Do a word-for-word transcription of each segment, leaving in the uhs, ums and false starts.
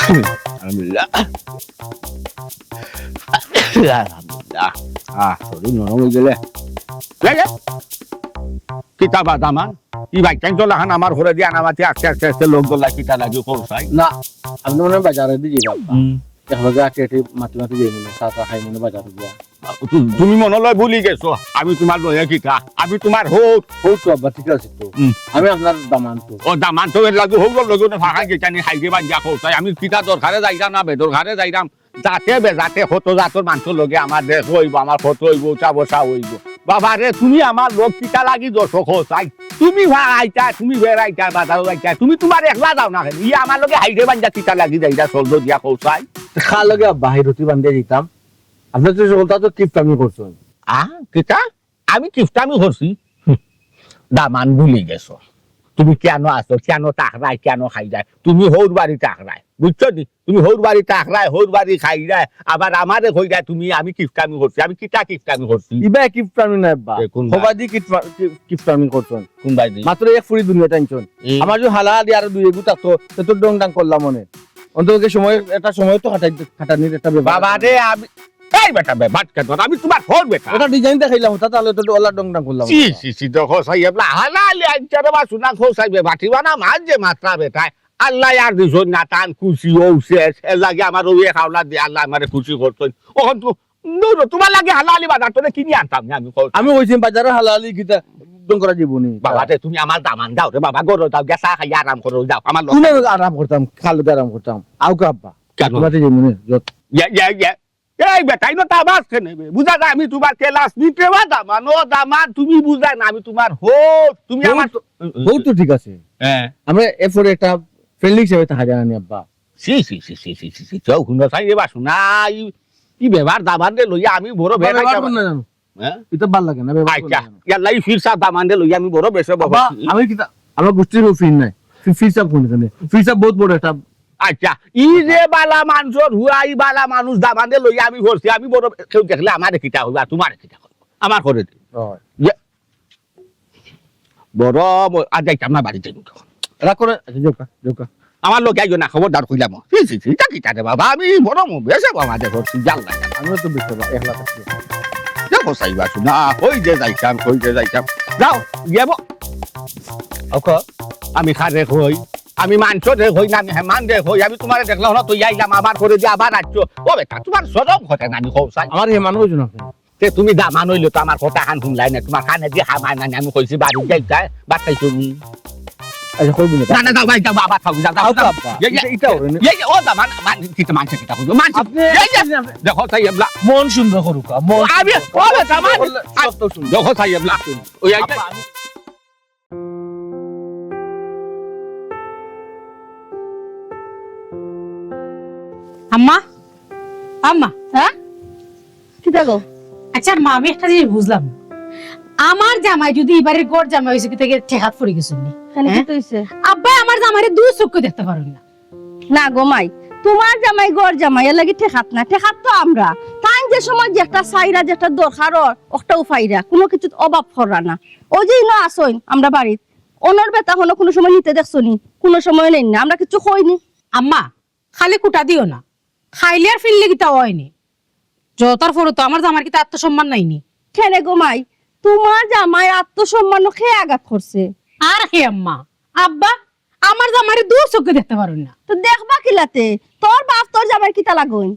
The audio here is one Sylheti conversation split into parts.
আলহামদুলিল্লাহ। আলহামদুলিল্লাহ। আহ, শরীর নরম অই গেলে। রে, রে। কিতা বা দামান? ই ভাই, কেন চলে হান আমার ঘরে দিয়া না মাতি আস্তে আস্তে আস্তে লোক গলা কিতা লাগি কও চাই? না, আমি মনে হয় বাজারে দিয়ে যাই। হুম। এখন যে আটি আটি মাটি মাটি যাই মনে, চা চা খাই মনে বাজারে দিয়া। তু-, তুমি মনে লয় ভুলি গেছো, আমি তুমার লগে কিতা? আমি তুমার হউর। হউর তো আব্বা, ঠিক আছে তো। হুম। আমি আপনার দামান তো। ও দামান তো এর লাগি হউর লগে না ফাঁকা গেছানি হাইরে বাঞ্জা কও চাই। আমি কিতা দরকারে যাইরাম না বেদরকারে যাইরাম? যাতে বেজাতে কত জাতর মানষর লগে আমার দেখা অইবো, আমার কথা অইবো, উঠা বসা অইবো। বাবা রে, তুমি আমার লগ কিতা লাগি দর্শক কও চাই? তুমি ফাঁকা আইতা, তুমি বেড়াইতা, বাজারো যাইতা, তুমি তুমার একলা যাও না কেনে? ইয়ে আমার লগে হাইরে বাঞ্জা কিতা লাগি যাইরা চলদো দিয়া কও চাই? কার লগে আব্বা হাইরতি বান্ধে দিতাম? আপনি তো সকলটা তো কিপটামি করছেন। আ? কিতা? আমি কিপটামি করছি? হুম। দামান ভুলি গেছো। তুমি কেন আছো, কেন থাকরায়, কেন খাইরায়? তুমি হউর বাড়ি থাকরায়, বুঝছো নি? তুমি হউর বাড়ি থাকরায়, হউর বাড়ি খাইরায়, আবার আমারে কইরায় তুমি আমি কিপটামি করছি। আমি কিতা কিপটামি করছি? ইবা কিপটামি নায় বা। এ, কোন বা? হবাদি কিপটা-, কি-, কিপটামি করছেন। কোন বাদি? মাত্র এক ফুড়ি দুনিয়া টানছেন। হুম। আমার যদি হালা দিয়া আরো দুই এগু থাকতো, তে তো ডং ডাং করলাম মনে। অন্তত সময়, একটা সময় তো কাটাই, কাটানির একটা ব্যাপার। বাবা রে, আমি, এই বেটা, বে-, বাট কেন? আমি তুমার হউর বেটা। ওটা design দেখাইলাম, ওটা তাহলে তো ওলা ডং ডাং করলাম। ছি, ছি, ছি, দেখো সাই, এবলা হালালি আনছে রে বা, শুনা খো সাই, বে-, বাটি বানা মাছ যে মাত্রা বেটায়। আল্লাহ আর দিছইন না, তান খুশি অউ শেষ। এর লাগি আমার অউ এক আওলাদ দিয়া আল্লাহ আমারে খুশি করছইন। অখন তো, নো, নো, তুমার লাগি হালালি বাজার তোরে কিনি আনতাম না আমি, কও। আমি কইছি বাজারো হালালি কিতা ডং করা যাইবো নি? বাবা রে, তুমি আমার দামান যাও রে বাবা, ঘরো যাও, গিয়া চা খাইয়া আরাম করো, যাও, আমার লগে। কোনে আরাম করতাম, কার লগে আরাম করতাম। আউক্কা আব্বা। কেন? তুমার তো যাইবো নি, যত। ইয়া, ইয়া, ইয়া। এই বেটা, ইনো তো আবার কেনে বে? বুঝা যায় আমি তুমার classmate রে বা দামান, ও দামান, তুমি বুঝায় না, আমি তুমার হউর, তুমি আমার হউর তো, হউর তো ঠিক আছে। হ্যাঁ। আমরা এরপরে একটা friendly হিসাবে থাকা যায় না নি আব্বা? ছি, ছি, ছি, ছি, ছি, ছি, ছি, চোখ হুনো চাই রে বা, শুনা, ই, ই ব্যবহার দামানরে লইয়া আমি বড় আব্বা, বেজার ব্যবহার খাইতাম। করুন না জানো। হ্যাঁ? ইতা ভালা লাগে না, ব্যবহার করুন না আচ্ছা, জানো। ইয়াল্লা, ই ফির সাব দামানরে লইয়া আমি বড় বেশে আব্বা, বকছি। আমি কিতা, আমার গোষ্ঠীর কেউ ফির নাই। ফি-, ফির সাব কোন জানে? ফির সাব বহুত বড় একটা আচ্ছা, ই যে ভালা মানষর হুয়া, ই ভালা মানুষ দামানরে লইয়া আমি করছি, আমি বড়, কেউ দেখলে আমারে কিতা কইবা, তুমারে কিতা কইবা? আমার করে দে। হয়। ইয়ে, বড় ম-, আর যাইতাম না বাড়িত যাইমু তখন। রাগ করে, আচ্ছা, যাউক্কা, যাউক্কা। আমার লগে আইও না, খবরদার কইলাম। ছি, ছি, ছি, ইটা কিতা রে বাবা, আমি বড় ম-, বেশে বাবা দেখো, তুই জাল না। আমিও তো বুঝতে পারি, একলা থাকি। দেখো, চাইবা শুনা, কই যে যাইতাম, কই যে যাইতাম। যাও, গিয়া ব-, ওকে। আমি কারে কই, আমি মানষরে কই না, আমি হেমানরে কই, আমি তুমারে দেখলাম না, তো আইলাম, আবার করে দি, আবার আইছো। ও বেটা, তুমার শরম করে না, আমি কও চাই। আমার হেমান কইছো না। তে তুমি দামান অইলে তো আমার কথা খান হুনলায় না, তুমার কানে দি হামায় না, আমি কইছি বাড়ি যাইতায়, বাদ খাইছো নি? আচ্ছা, কইবো না। না, না, যাও, ভাই, যাও, আবার খাও, যাও, যাও, আও যাও। বাবা, ইয়ে, ইয়ে, ইটা, ইটা ওরে না। ইয়ে, ইয়ে, ও দামান, মান-, কিতা মানষে কিতা কইবো? মানষে, আপনি, ইয়ে, ইয়ে। আপনি, আপনি দেখো, চাই এবলা। মন সুন্দর করুক, মন আমি, সুন্দর ও করুক। বেটা, মান-, শক্ত সুন্দর। দেখো, চাই এবলা। ওই, এই, আব্বা, আমি আম্মা, আম্মা। হ্যাঁ? কিতা গো? আচ্ছা আম্মা, আমি একটা জিনিস বুঝলাম না। আমার জামাই যদি ইবারে ঘর জামাই অইছে, কিতা ঠেকাত পড়ি গেছে নি? কেন, হ্যাঁ? কিতা অইছে? আব্বা আমার জামাইরে দুই চউখে দেখতা পারইন না। না গো মাই, তুমার জামাই ঘর জামাই, এর লাগি ঠেকাত না, ঠেকাত তো আমরা। তাইন যে সময় যেটা চাইরা, যেটা দরকার অর, অটাউ পাইরা, কুনু কিছুত অভাব পড়রা না। অউ যে ইনো আছইন আমরা বাড়িত, অনর বেটা হনো কুনু সময় নিতে দেখছো নি? কুনু সময় নেইন না, আমরা কিচ্ছু কই নি। আম্মা, খালি খুটা দিও না, খাইলে আর ফিরলে কিতা অয় নি? যতর পরে তো আমার জামাইর কিতা আত্মসম্মান নাই নি? কেনে গো মাই, তুমার জামাইর আত্মসম্মানো কে আঘাত করছে? আর কে আম্মা, আব্বা, আমার জামাইরে দুই চউখে দেখতা পারইন না। তো দেখবা কিলাতে? তোর বাপ তোর জামাইর কিতা লাগইন?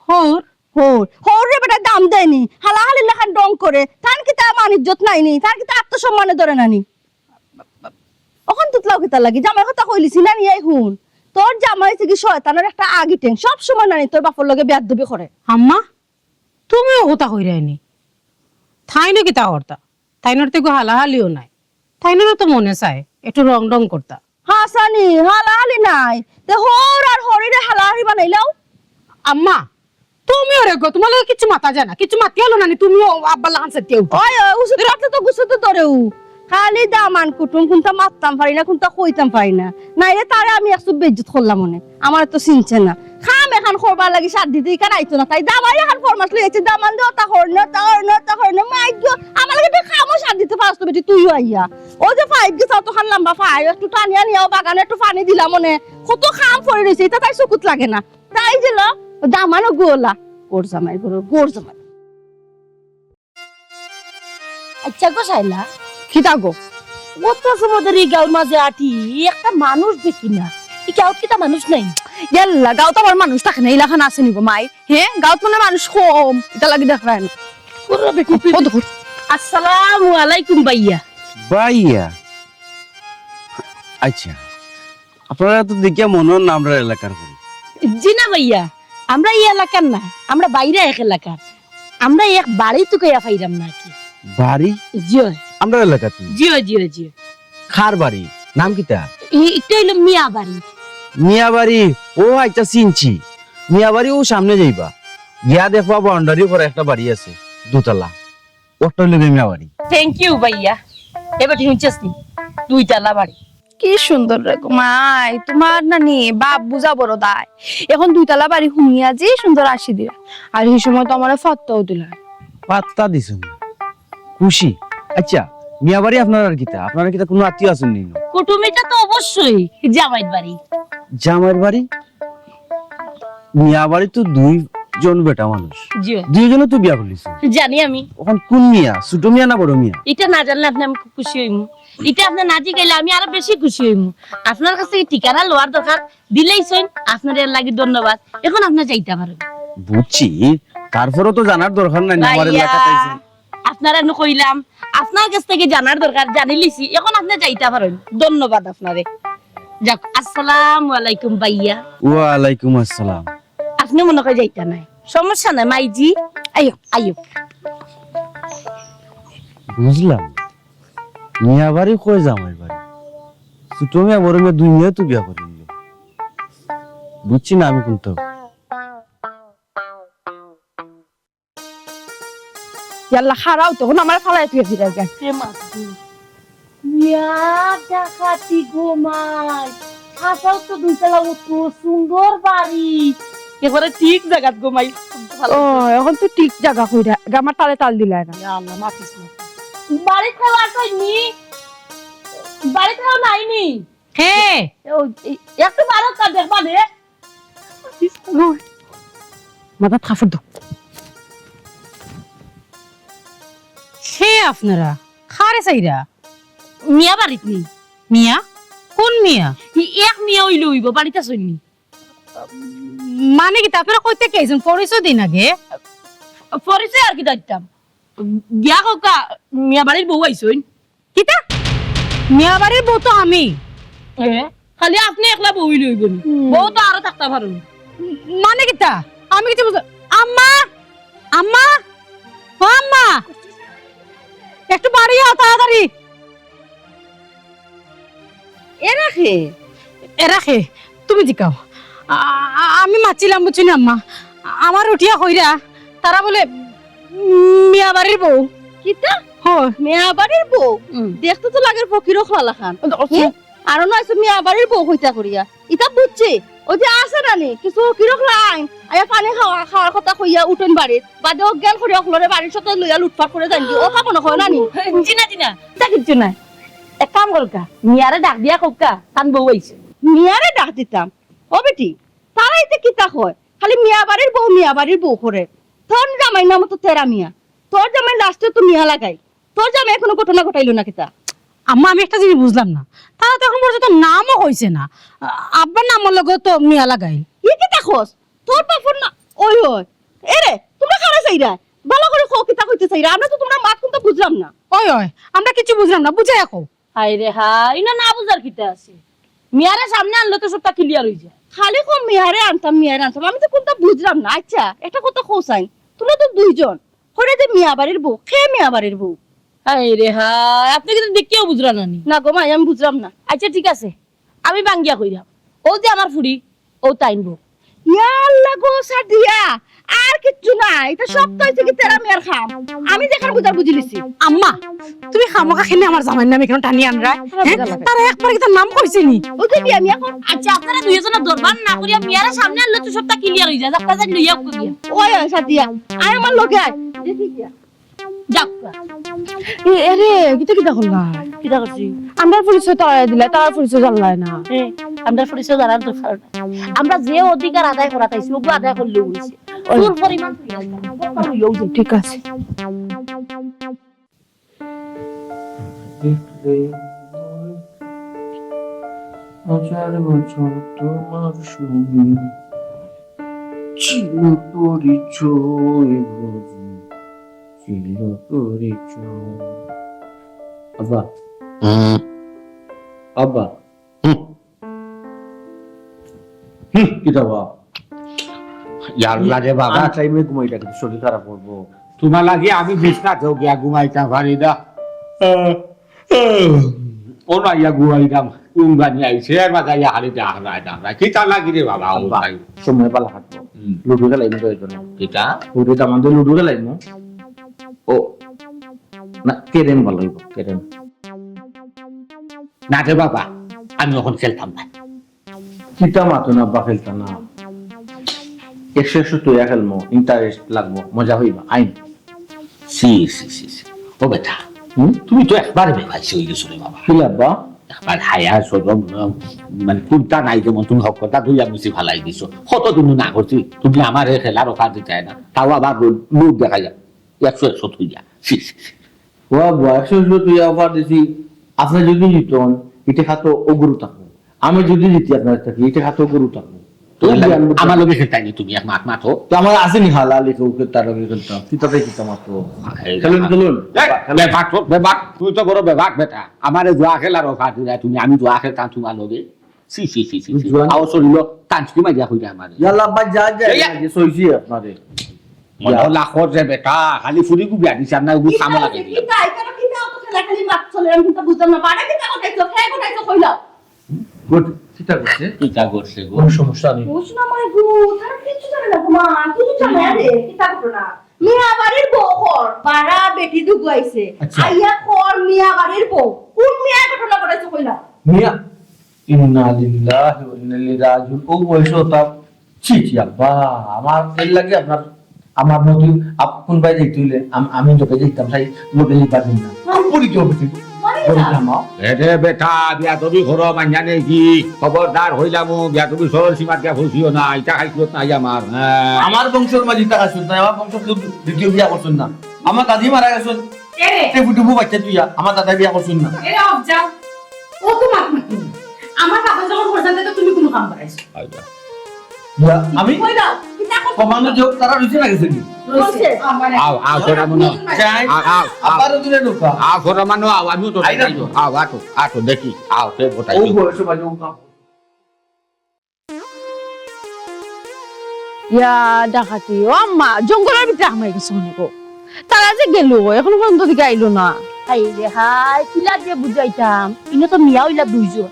হউর। হউর, হউররে বেটায় দাম দেয় নি, হালাহালির লাখান ঢং করে, তান কিতা মান ইজ্জত নাই নি, তান কিতা আত্মসম্মানে ধরে না নি? অখন তুতলাও কিতার লাগি? জামাইর কথা কইলিছি না নি, এই হুন। তোর জামাই অইছে কি শয়তানর একটা আগি ঠ্যাং, সব সময় নানি তোর বাপর লগে বেয়াদবি করে। আম্মা, তুমিও কথা কইরায় নি। তাইনও কিতা করতা? তাইনর তো এগু হালাহালিও নাই। তাইনরও তো মনে চায় একটু রং ঢং করতা। হাছানি, হালাহালি নাই। তে হউর আর হউরিরে হালাহালি বানাইলাও। আম্মা, তুমি ওরে গো, তুমার লগে কিচ্ছু মাতা যায় না, কিচ্ছু মাতিয়া অইলো না নি, তুমিও আব্বার লাখান সেটিয়া উঠো। ওই, ওই, উচিত মাতলে তো গুছাইতে ধরেউ। খালি দামান কুটুম, কুনটা মাততাম পারি না, কুনটা কইতাম পারি না। নাইলে তারে আমি একটু বেইজ্জত করলাম অনে। আমারে তো চিনছে না। কাম এখান করবার লাগি সাত দিতে ইখান আইতো না। তাই দামাই এখান ফরমাস লই আইছে, দামান দে অতা কর না, তা কর না, তা কর না। মাই গো, আমার লগে তুই কামও সাত দিতে পারস তো বেটি তুইও আইয়া। ও যে পাইপ গেছে অতখান লম্বা পাইপ, একটু টানিয়া নিয়াও বাগানো একটু পানি দিলাম অনে। কত কাম পড়ি রইছে, ইতা তাই চকুত লাগে না। তাই যে ল, দামানো গোলা। গোর জামাই, গোর, গোর জামাই। আচ্ছা গো শাইলা, কিতা গো? অত সময় ধরি গাঁওর মাঝে আটি, একটা মানুষ দেখি না। ই গাঁওত কিতা মানুষ নাই? ইয়াল্লা, গাঁওত আবার মানুষ থাকে না, ইলাখান আছে নি গো মাই? হে, গাঁওত মনে মানুষ কম, ইতা লাগি দেখরায় না। করো বেটি, তুই ও দেখো। আসসালামু আলাইকুম ভাইয়া। ভাইয়া? আচ্ছা, আপনারা তো দেখিয়া মনে অয় না আমরার এলাকার করি। জি না ভাইয়া, আমরা ই এলাকার না, আমরা বাইরে এক এলাকার। আমরা এক বাড়ি তুকাইয়া পাইরাম না আর কি। বাড়ি? জি অয়। আমরার এলাকাত নি? জি অয়, জি অয়, জি অয়। কার বাড়ি? নাম কিতা? ই-, ইটা অইলো মিয়া বাড়ি। মিয়া বাড়ি? ও আচ্ছা, চিনছি। মিয়া বাড়ি অউ সামনে যাইবা, গিয়া দেখবা বাউন্ডারি করা একটা বাড়ি আছে, দুতলা। ওটা অইলো গি মিয়া বাড়ি। Thank you ভাইয়া। এবার ঠিক হুনছস নি? দুইতলা বাড়ি। কি সুন্দর রে গো মাই, তুমার নানি বাপ বুঝা বড় দায়। এখন দুইতলা বাড়ি হুনিয়া যে সুন্দর আসি দিরা। আর হি সময় তো আমারে ফাত্তাও দিলা না। ফাত্তা দিছইন না। খুশি। আচ্ছা, মিয়া বাড়ি আপনারার কিতা? আপনারার কিতা কুনু আত্মীয় আছইন নি? কুটুমিটা তো অবশ্যই জামাইর বাড়ি। জামাইর বাড়ি? মিয়া বাড়ি তো দুইজন বেটা মানুষ। জি। দুইজনে তো বিয়া করিলিছে। জানি আমি। অখন কুন মিয়া? ছোট মিয়া না বড় মিয়া? ইটা না জানলে আপনে আমি খুব খুশি অইমু। ইটা আপনে না জিগাইলে আমি আরো বেশি খুশি অইমু। আপনার কাছ থাকি ঠিকানা লওয়ার দরকার, দিলাইছইন, আপনারে এর লাগি ধন্যবাদ। এখন আপনে যাইতা পারইন। বুঝছি, তারপরও তো জানার দরকার নাই, আমার ভাইয়া, এলাকাত আইছইন। আপনারে নু কইলাম, আপনার কাছ থাকি জানার দরকার, জানিলিছি, এখন আপনে যাইতা পারইন। ধন্যবাদ আপনারে। যাক, আসসালামু আলাইকুম ভাইয়া। ওয়ালাইকুম আসসালাম। আপনে মনে কয় যাইতা নায়, সমস্যা নাই মাইজি, আইও, আইও। বুঝলাম না। মিয়া বাড়ি কয় জামাই বাড়ি? ছোট মিয়া বড় মিয়া দুই মিয়া তো বিয়া করিলিলো। বুঝছি না আমি কুনটা। ইয়াল্লা, খাড়াও তো, অখন আমারে ফালাই তুই দিরা গা। কে মারছে? ইয়া, ডাকাতি গো মাই। আসাও তো দুইতলা, অত সুন্দর বাড়ি। একবারে ঠিক জাগাত গো মাই। ও, অখন তো ঠিক জাগা কইরা। গা আমার তালে তাল দিলায় না। ইয়া আল্লাহ, মাতিস না। বাড়িত কেউ আছইন নি? বাড়িত কেউ নাই নি? হে। ও, এই, একটু বারো কা দেখবা রে। মাথাত কাপড় দেও। হে আপনারা, কারে চাইরা? মিয়া বাড়িত নি। মিয়া? কুন মিয়া? ই এক মিয়া অইলে অইবো, বাড়িত আছইন নি। মানে কিতা, আপনারা কই থাকি আইছইন? পরিচয় দিন আগে। পরিচয় আর কিতা দিতাম? গিয়া কউক্কা, মিয়া বাড়ির বউ আইছইন। কিতা? মিয়া বাড়ির বউ তো আমি। এ, খালি আপনে একলা বউ অইলে অইবো নি? হুম। বউ তো আরো থাকতা পারইন। মানে কিতা? আমি কিতা বুঝলাম? আম্মা! আম্মা! ও আম্মা! একটু বাড়ি আও তাড়াতাড়ি। এরা কে? এরা কে? তুমি জিকাও। আ-, আ-, আমি মাতছিলাম, বুঝছো নি আম্মা? আমার উঠিয়া কইরা, তারা বলে মিয়া বাড়ির বউ। কিতা? হ। মিয়া বাড়ির বউ? হুম। দেখতে তো লাগের ফকির অকলা লাখান। ও, ও, হে? আর নয় মিয়া বাড়ির বউ কইতা করিয়া। ইতা বুঝছি, ওই যে আছে না নি, কিছু ফকির অকলা আইন, আইয়া পানি খাওয়া, খাওয়ার কথা কইয়া উঠইন বাড়িত। বাদে অজ্ঞান করি অকলরে বাড়ির সাথে লইয়া লুটপাট করি যাইন গি, অতা মনে কয় না নি? জি না, জি না, ইতা কিচ্ছু নায়। এক কাম করউক্কা, মিয়ারে ডাক দিয়া কউক্কা, তান বউ আইছে। মিয়ারে ডাক দিতাম? ও বেটি, তারা ইতা কিতা কয়? খালি মিয়া বাড়ির বউ, মিয়া বাড়ির বউ করে। তোর জামাইর নাম তো তেরা মিয়া। তোর জামাই লাস্টে তো মিয়া লাগাই। তোর জামাই কুনু ঘটনা ঘটাইলো না কিতা? আম্মা, আমি একটা জিনিস বুঝলাম না। তারা তো এখন পর্যন্ত নামও কইছে না। আ-, আব্বার নামর লগে তো মিয়া লাগাই। ই কিতা কস? তোর বাপর না, ওই, ওই। এরে, তুমরা কারে চাইরায়? ভালা করি কও, কিতা কইতে চাইরায়? আমরা তো তুমরার মাত কুন্তা বুঝলাম না। ওই, ওই, আমরা কিচ্ছু বুঝলাম না, বুঝাইয়া কও। হায় রে হায়, ইনো না বুঝার কিতা আছে? মিয়ারে সামনে আনলে তো সবটা clear অইযায়। খালি কও মিয়ারে আনতাম, মিয়ারে আনতাম, আমি তো কুন্তা বুঝলাম না। আইচ্ছা, একটা কথা কও চাইন, তুমরা তো দুইজন, কইরায় যে মিয়া বাড়ির বউ, কে মিয়া বাড়ির বউ? হায় রে হায়, আপনে কিন্তু দেখিয়াও বুঝরা না নি? না গো মাই, আমি বুঝলাম না। আইচ্ছা, ঠিক আছে, আমি ভাঙ্গিয়া কইরাম। অউ যে আমার ফুড়ি, অউ তাইন বউ। ইয়া আল্লাহ গো সাদিয়া, আর কিচ্ছু নাই, ইতা সব তো অইছে কি তেরা মিয়ার কাম। আমি যেখান বুঝার বুঝিলিছি। আম্মা, তুমি খামোখা কেনে আমার জামাইর নাম ইখানো টানি আনরায়? হে? তারা একবার কিতা নাম কইছে নি? অউ যে বিয়া মিয়া কর। আইচ্ছা, আপনারা দুইজনে দরবার না করিয়া মিয়ারে সামনে আনলে তো সবটা clear অইযায়। যাত্রা যাক লইয়া করিয়া। ওই, ওই সাদিয়া, আয় আমার লগে আয়। দেখি গিয়া। যাও। এ, এরে, কিতা কিতা করলা? কিতা করছি? আমরার পরিচয় তারারে দিলা, তারার পরিচয় জানলায় না। এ, আমরার পরিচয় জানার দরকার নাই। আমরা যে অধিকার আদায় করাত আইছি, ওগু আদায় করলেউ অইছে। ওই। চুল পরিমাণ তুই আইলা। ঠিক আছে। দেখলে হাজার বছর তোমার সঙ্গে ছিল পরিচয় বুঝি, ছিল পরিচয়। আব্বা। হুম। আব্বা। হুম। হুম, কিতা বা? ইয়াল্লা রে বাবা। আন টাইমে ঘুমাইতা কিন্তু শরীর খারাপ করবো। তুমার লাগি আমি বিছনাত গিয়া ঘুমাইতাম পারি না। আহ, আহ, ও না, ইয়া ঘুমাইতাম। ঘুম ভানি আইছে, এর মাঝে ইয়া খালি ডাকরায়, ডাকরায়। কিতা লাগি রে বাবা, ও আব্বা, ভাই? সময় ভালা কাটবো। হুম। লুডু খেলাইমু তো এই জন্য। কিতা? লুডু, দামান্দে লুডু খেলাইমু। ও, না, ক্যারেম ভালা অইবো, ক্যারেম। না রে বাবা, আমি অখন খেলতাম না। কিতা মাতো না বা, খেলতা না? একশো একশো তুইয়া খেলমু, interest লাগবো, মজা অইবা, আইন। ছি, ছি, ছি, ছি। ও বেটা, হুম? তুমি তো একবারে বেবাইশি অইগেছো রে বাবা। কিলা বা? একবার হায়া শরম, মানে কুন্তা নাই, যেমন তুমি হক কথা ধুইয়া মুছি ফালাই দিছো। কতদিন না করছি, তুমি আমারে খেলার অফার দিতায় না, তাও আবার মুখ দেখাইয়া একশো একশো তুইয়া। ছি, ছি, ছি। ও আব্বা, একশো একশো তুইয়া অফার দিছি, আপনে যুদি জিতইন, ইটা খাতো অগুরু থাকবো। আমি যুদি জিতি আপনার থাকি, ইটা খাতো অগুরু থাকবো। তো আমার লগে খেলতায় নি তুমি, এক মাত মাতো। তো আমার আছে নি হালালি কেউ, তার লগে খেলতাম। কিতাতে কিতা মাতো? এই খেলুন, খেলুন। এই, খেলুন। বেবাক তো, বেবাক। তুই তো বড় বেবাক বেটা। আমারে জুয়া খেলার অফার দিলায় তুমি, আমি জুয়া খেলতাম তুমার লগে। ছি, ছি, ছি, ছি, ছি। জুয়া আও শরীলো টানসকি মারিয়া কইরা আমারে। ইয়াল্লা, আব্বা, যা, যা, এই, যা, যে সইছি আপনারে। মনো ইয়া। লাখর রে বেটা, খালি ফুরিগু বিয়া দিছে, আপনার উগু কিতা কামো লাগাই দিলাম। কিতা, ইতা কিতা অত খেলা খেলি মাত চলে, আমি কিন্তু বুঝলাম না। বাড়া কিতা ঘটাইছো, খেয়ে ঘটাইছো, কইলাও। গুড, কিতা করছে? কিতা করছে গো? কোনো সমস্যা নেই। বুঝ না, মাই গো, তারা কিচ্ছু জানে না গো মা, কিচ্ছু জানে না রে, কিতা ঘটনা? মিয়া বাড়ির বউ কর, বাড়া বেটি দুগু আইছে। আচ্ছা। আইয়া কর মিয়া বাড়ির বউ। কোন মিয়া ঘটনা ঘটাইছো কইলা? মিয়া, ইন্না লিল্লাহি ওয়া ইন্না ইলাইহি রাজিউন। ও বয়স তার ছি, ছি, আব্বা, আমার এর লাগি আপনার, আমার নদী আপ-, কোন বাইরে যাইতে হইলে আম-, আমি লোকে যাইতাম, তাই লোকে যাইবার দিন না। খুব পরিচয় হয়েছে। বড় জামা। এরে বেটা, বিয়াদবি করো, মাইয়া নেই কি? খবরদার হইলাম, বিয়াদবি সরল সীমাত গিয়া ফসিও না, ইটা খাইছিও নাই আমার, হ্যাঁ। আমার বংশর মাঝে ইটা খাইছিও নাই, আমার বংশ কেউ দ্বিতীয় বিয়া করছেন না। আমার দাদি মারা গেছেন, এরে। টেপু টেপু বাচ্চা তুইয়া, আমার দাদা বিয়া করছেন না। এরে, অফ যাও। ও তো মাত মাতি। আমার বাবা যখন পর্যন্ত তো তুমি কোনো কাম করাইছো। আচ্ছা। ইয়া, আমি কই দাও? কিতা করছো? কমানো যে তারা রইছে না গেছে কি? রইছে। আও, আও, সোনা মনো। যাই। আও, আও, আও। আবারও দূরে ঢুকা। আও, সোনা মনো, আও, আমিও তো আই না। আও, আও, আটো, আটো, দেখি। আও, কে ভোটাই ও দিও। বয়সে বাজে ও কাম। ইয়া, ডাকাতি। ও আম্মা, জঙ্গলর ভিতরে হামাই গেছে মনে গো। তারা যে গেল, এখনো পর্যন্ত দিকে আইলো না। হায় রে হায়, কিলা যে বুঝাইতাম। ইনো তো মিয়া অইলা দুইজন।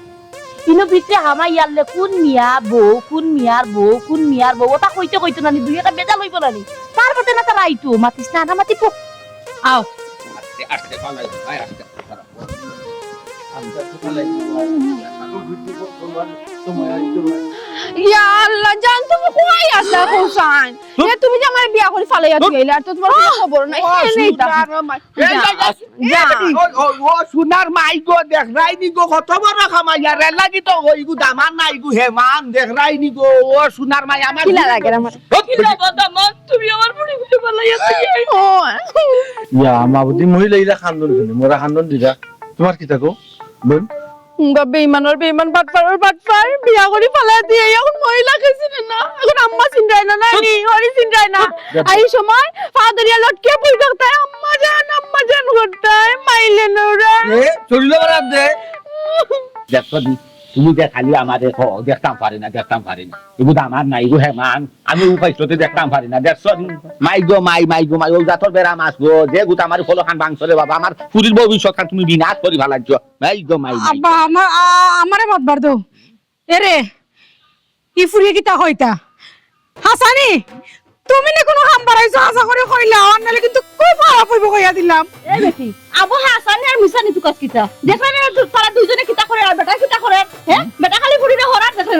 ইনো ভিতরে হামাই ইয়ারলে কোন মিয়া বউ, কোন মিয়ার বউ, কোন মিয়ার বউ, ওটা কইতে কইতে নানি, দুই একটা বেজাল অইবো নানি। তার মধ্যে না তারা আইতো, মাতিস না, না মাতিবো। আও। আস্তে, আস্তে, পালাই, ভাই, আস্তে, আস্তে, খারাপ। ইয়া আল্লাহ, জান তুমি কই আছলা, হোসাইন? এ, তুমি যে আমারে বিয়া করি ফালাইয়া দিয়া আইলা, আর তো তুমার কোনো খবর নাই। ও, এ, নেই তা। সোনার মাই। যা, এই, এই, এই, যা। ও, ও, ও, সোনার মাই গো, দেখরায়নি গো, কত বড় কামাই, আর এর লাগি তো ওই গু দামান নাই গু হেমান, দেখরায়নি গো, ও, সোনার মাই আমার কিলা লাগে আমার? কিলা গো দামান, তুমি আমার বুড়ি বুড়ি ফালাইয়া দিয়া আইলা। ও। ইয়া, মা বুদ্ধি মহিলা ইলা খান্দন শুনে, মোরা খান্দন দিরা। তুমার কিতা গো, বোন? হুঙ্গা বেইমানর বেইমান, বাটপারর বাটপার, বিয়া করি ফালাই দিয়া, এখন মহিলা খাইছে না, না। এখন আম্মা চিনরায় না, না, নি, হরি চিনরায় না। আই সময় ফাদরিয়া লটকে বই থাকতায়, "আম্মা জান, আম্মা জান" করতায়, মাইলে নোরা। এ, শরীরে বাড়াত দে। দেখছো নি? তুমি যে খালি আমারে কও, দেখতাম পারি না, দেখতাম পারি না। এগু তো আমার নাই গো, হে মান। আমি উপাইছতে দেখতাম পারি না, দেখছো নি? মাই গো, মাই, মাই গো, মাই, ও জাতর বেড়া মাছ গো, যে গুতা আমার ফলখান ভাঙছো রে বাবা, আমার ফুরির ভবিষ্যৎ খান তুমি বিনাশ করি ফালাইছো। মাই গো, মাই, মাই। আব্বা, আমার, আ-, আমারে মাতবার দেও। এরে, ই ফুরিয়ে কিতা কইতা? হাসানি, তুমি নি কোনো কাম বাড়াইছো, হাছা করি কইলাও, আর নাইলে কিন্তু খুব খারাপ অইবো কইয়া দিলাম। এ বেটি, আবু হাসানি আর মিসানি তুকাস কিতা? দেখরায় না, তারা দুইজনে কিতা করের, আর বেটা কিতা করের? হে? বেটা খালি ফুরিরে হরার দেখে।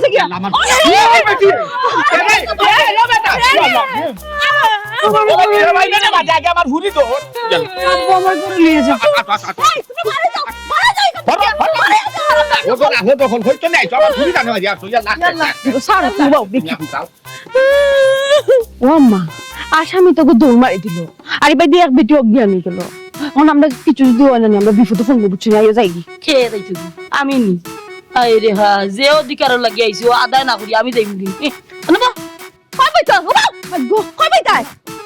গেছে গিয়া। আমার ওই, ওই, ওই, বেটি। এ ভাই, এ, এ, এ, বেটা। এ, আল্লাহ। আমার ও ভাই, এ ভাই, বেটা, বাজে, আগে আমার হুড়ি তো। আব্বু আমার করে নিয়ে যাও। আ, আ, আ, আ। এই, তুমি বাড়ি যাও, বাড়ি যাও এখান থেকে। ধরো, ধরো। বাড়ি যাও। ও তো না, ও তো এখন হইতো নাই, তো আমার হুড়ি জানো, আজ আসো, ইয়া, লাখ ইয়াল্লা, টাকা। সারো, তুমি বাও, দেখি। যাও। ও আম্মা, আসামি তো দৌড় মারি দিল। আর এবার দিয়ে এক বেটি অজ্ঞান হয়ে গেল। এখন আমরা কিছু যদি হয় না, আমরা বিপদে পড়বো, বুঝছি না, আইয়া যাই। কে রে তুই? আমি নি। হায় রে হায়, যে অধিকার লাগি আইছি, ও আদায় না করি আমি যাইমু নি। এ, আনো বা। কই বইতা? ও বা, আগ্গো, কই বইতা?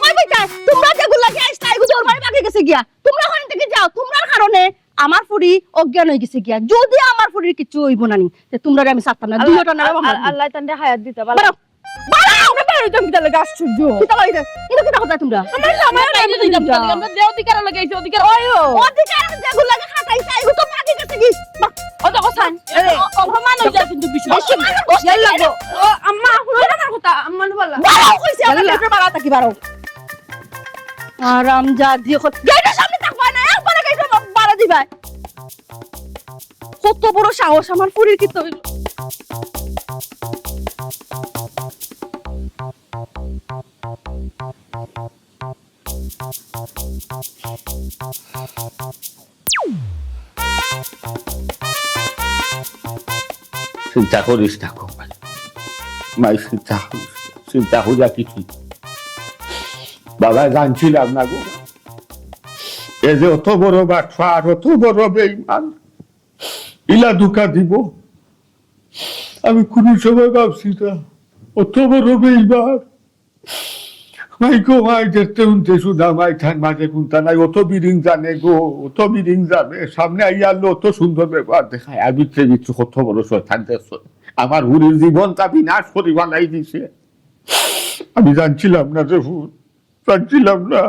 কই বইতা? তোমরা যেগুর লাগি আইছলা, এগু দৌড় মারি ভাগি গেছে গিয়া। তোমরা ওখান থেকে যাও, তোমরার কারণে আমার ফুরি অজ্ঞান হয়ে গেছে গিয়া। যদি আমার ফুরির কিছু হইব না নি, তে তোমরারে আমি ছাড়তাম না। আল্লাহ, দুইটা নারে আল-, আমার আল-, আল্লাহ তানরে হায়াত দিতা, বালা। বারো। বারো, আমরা বারো জন কিতা লাগে আশ্চর্য। কিতা লাগে? এটা কিতা কথা তোমরা? আমরা জামাই আর আমি দুইজন কিতা? আমরা যে অধিকার লাগে আইছি, অধিকার ওই ও। অধিকার আমি যেগুর লাগে খাটাইছি, এগু তো ভাগি গেছে গি। বাহ, ও তো কথা। এই, অপমান হয়ে যায় কিন্তু বিষয়। বেশি মানুষ বসে ইয়াল্লা গো। ও, আম্মা, হুনো না আমার কথা, আম্মা নে বালা। বারো কইছি, আমরা ইয়াল্লা। গেটর বারা থাকি বারো। আরাম যা দিয়ে কর। গেটর সামনে থাকবা না, একবারে গেটর বারা দিবা। কত বড় সাহস আমার ফুরির, কিতা হইল? চিন্তা করিস না গো মাই। মাই, চিন্তা করিস না। চিন্তা করিয়া কিছু। বাবা, জানছিলাম না গো। এ যে অত বড় বাটপার, অত বড় বেঈমান, ইলা ধোঁকা দিব। আমি কোনো সময় ভাবছি না, অত বড় বেঈমান। মাই গো মাই, দেখতে শুনতে শুধু মাই ঠান মাঝে কোনটা নাই, অত বিরিং জানে গো, অত বিরিং জানে। সামনে আইয়া আনলো, অত সুন্দর ব্যবহার দেখায়, আর ভিতরে ভিতরে কত বড় শয়তান দেখছো। আমার ফুরির জীবনটা বিনাশ করি বানাই দিছে। আমি জানছিলাম না রে ফুত, জানছিলাম না।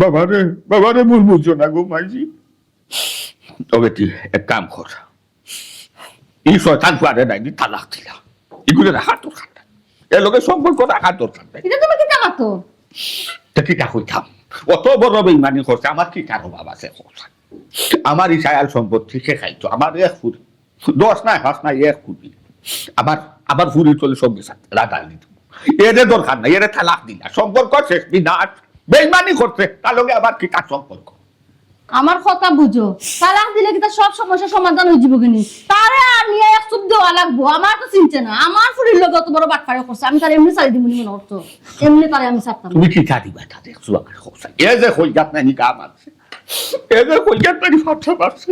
বাবারে, বাবারে মন বুঝো না গো মাইজি। ও বেটি, এক কাম কর, এই শয়তান ফুয়ারে নাই নি তালাক দিলা, এগুলো রাখার দরকার নাই, এর লগে সম্পর্ক রাখার দরকার নাই। এটা তুমি কিতা মাতো? তা কিতা কইতাম, অত বড় বেইমানি করছে, আমার কিতার অভাব আছে কও? আমার এই সায়াল সম্পত্তি সে খাইতো, আমার এক ফুরি, দশ নাই, পাঁচ নাই, এক ফুরি। আমার, আমার ফুরি চলে সঙ্গে সাথে রাধা দিত। এরে দরকার নাই, এরে তালাক দিলা, সম্পর্ক শেষ, বিনাশ। বেইমানি করছে, তার লগে আবার কিতা সম্পর্ক? আমার কথা বুঝো, তালাক দিলে কিতা সব সমস্যা সমাধান হয়ে যাবো কিনি? তারে আর নিয়ে এক চুপ দেওয়া লাগবো। আমার তো চিনছে না, আমার ফুরির লগে অত বড় বাটপারি করছে, আমি তারে এমনি ছাড়ি দিমু মনে করছো? এমনি তারে আমি ছাড়তাম না। তুমি কিতা দিবা তারে একটু আমার কথা? এ যে কইগাত নাই নি গা মারছে, এ যে কইগাত নাই ফাটছে মারছে,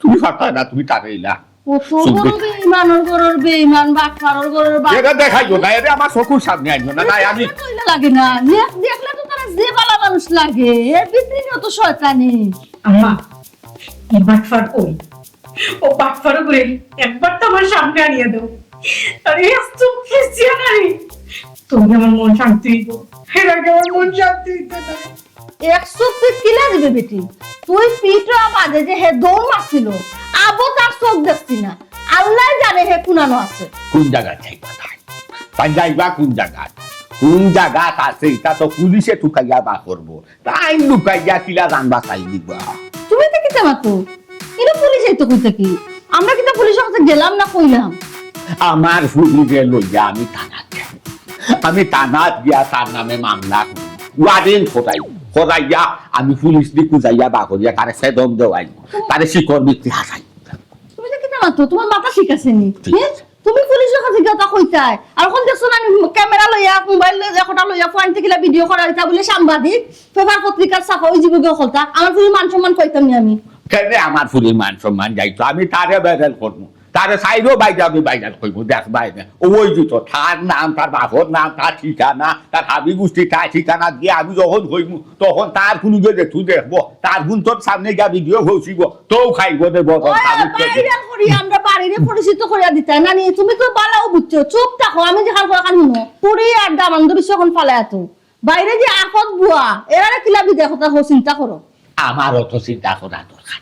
তুমি ফাটায় না, তুমি তারে ইলা। অত বড় বেইমানর ঘরর বেইমান, বাটপারর ঘরর বাটপার। এরে দেখাইও না, এরে আমার চকুর সামনে আনিও না, নাই আমি। দেখলে তো ইলা লাগে না, দেখ-, দেখলে তো তারা যে বালা মানুষ লাগে, এর ভিতরে অত শয়তানি। আম্মা, এই বাটপার কই? ও বাটপার করে একবার তো আমার সামনে আনিয়ে দাও। আরে, আজ তো খিসিয়া নাই। তুমি আমার মন শান্তি হইব। এর আগে আমার মন শান্তি হইতো না। এক চোখ তুই কিলা দিবে বেটি? তুই পিটরা বাদে যে হে দৌড় মারছিল, আবো তার চোখ দেখছি না। আল্লায় জানে হে কুনানো আছে। কুন জাগাত যাইবা তাইন? তাইন যাইবা কুন জাগাত? কুন জাগাত আছে ইটা তো পুলিশে তুকাইয়া বার করবো। তাইন লুকাইয়া কিলা জানবা চাই দিবা? তুমি তো কিতা মাতো? ইনো পুলিশ আইতো কই থাকি? আমরা কিতা পুলিশর কাছে গেলাম না কইলাম? আমার ফুরিরে লইয়া আমি থানাত যাইমু। আমি থানাত গিয়া তার নামে মামলা করমু। ওয়ারেন্ট করাইমু। করাইয়া আমি পুলিশ দি খুজাইয়া বার করিয়া তারে ফেদম দেওয়াইমু। তারে শিকড় বিক্রি হারাইমু। তুমি তো কিতা মাতো? তুমার মাথা ঠিক আছে নি? ঠিক হে? আছে। তুমি পুলিশর কাছে গিয়া তা কইতায়। আর অখন দেখছো না, আমি ক্যামেরা লইয়া, মোবাইল লইয়া, কটা লইয়া, ফোন থাকি ভিডিও করার ইটা বুলে সাংবাদিক, পেপার পত্রিকার ছাপা অইযিবো গি হকলতা। আমার ফুরির মান সম্মান কইতাম নি আমি। কেনে আমার ফুরির মান সম্মান যাইতো? আমি তারে ভাইরাল করমু। তারে চাইরো বাইরে আমি ভাইরাল করমু, দেখবায় নে। অউ অইযিতো, তার নাম, তার বাপর নাম, তার ঠিকানা, তার হাবি গুষ্টি, তার ঠিকানা দিয়া আমি যখন কইমু, তখন তার ফুরিয়ে যেতু দেখবো, তার ফুরির সামনে গিয়া ভিডিও পৌঁছিবো, তেউ খাইবো নে বদনাম। ওই, আমি তো ভাইরাল করি, আমরা বাড়িরে পরিচিত করিয়া দিতায় না নি, তুমি তো বালাউ বুঝছো, চুপ থাকো, আমি যেখান কই অখান হুনো। ফুরি আর দামান্দর বিষয় অখন ফালাইয়া তো। বাইরে যে আখত বুয়া, এরারে কিলা বিদায় করতায়, হো চিন্তা করো। আমারও তো চিন্তা করা দরকার।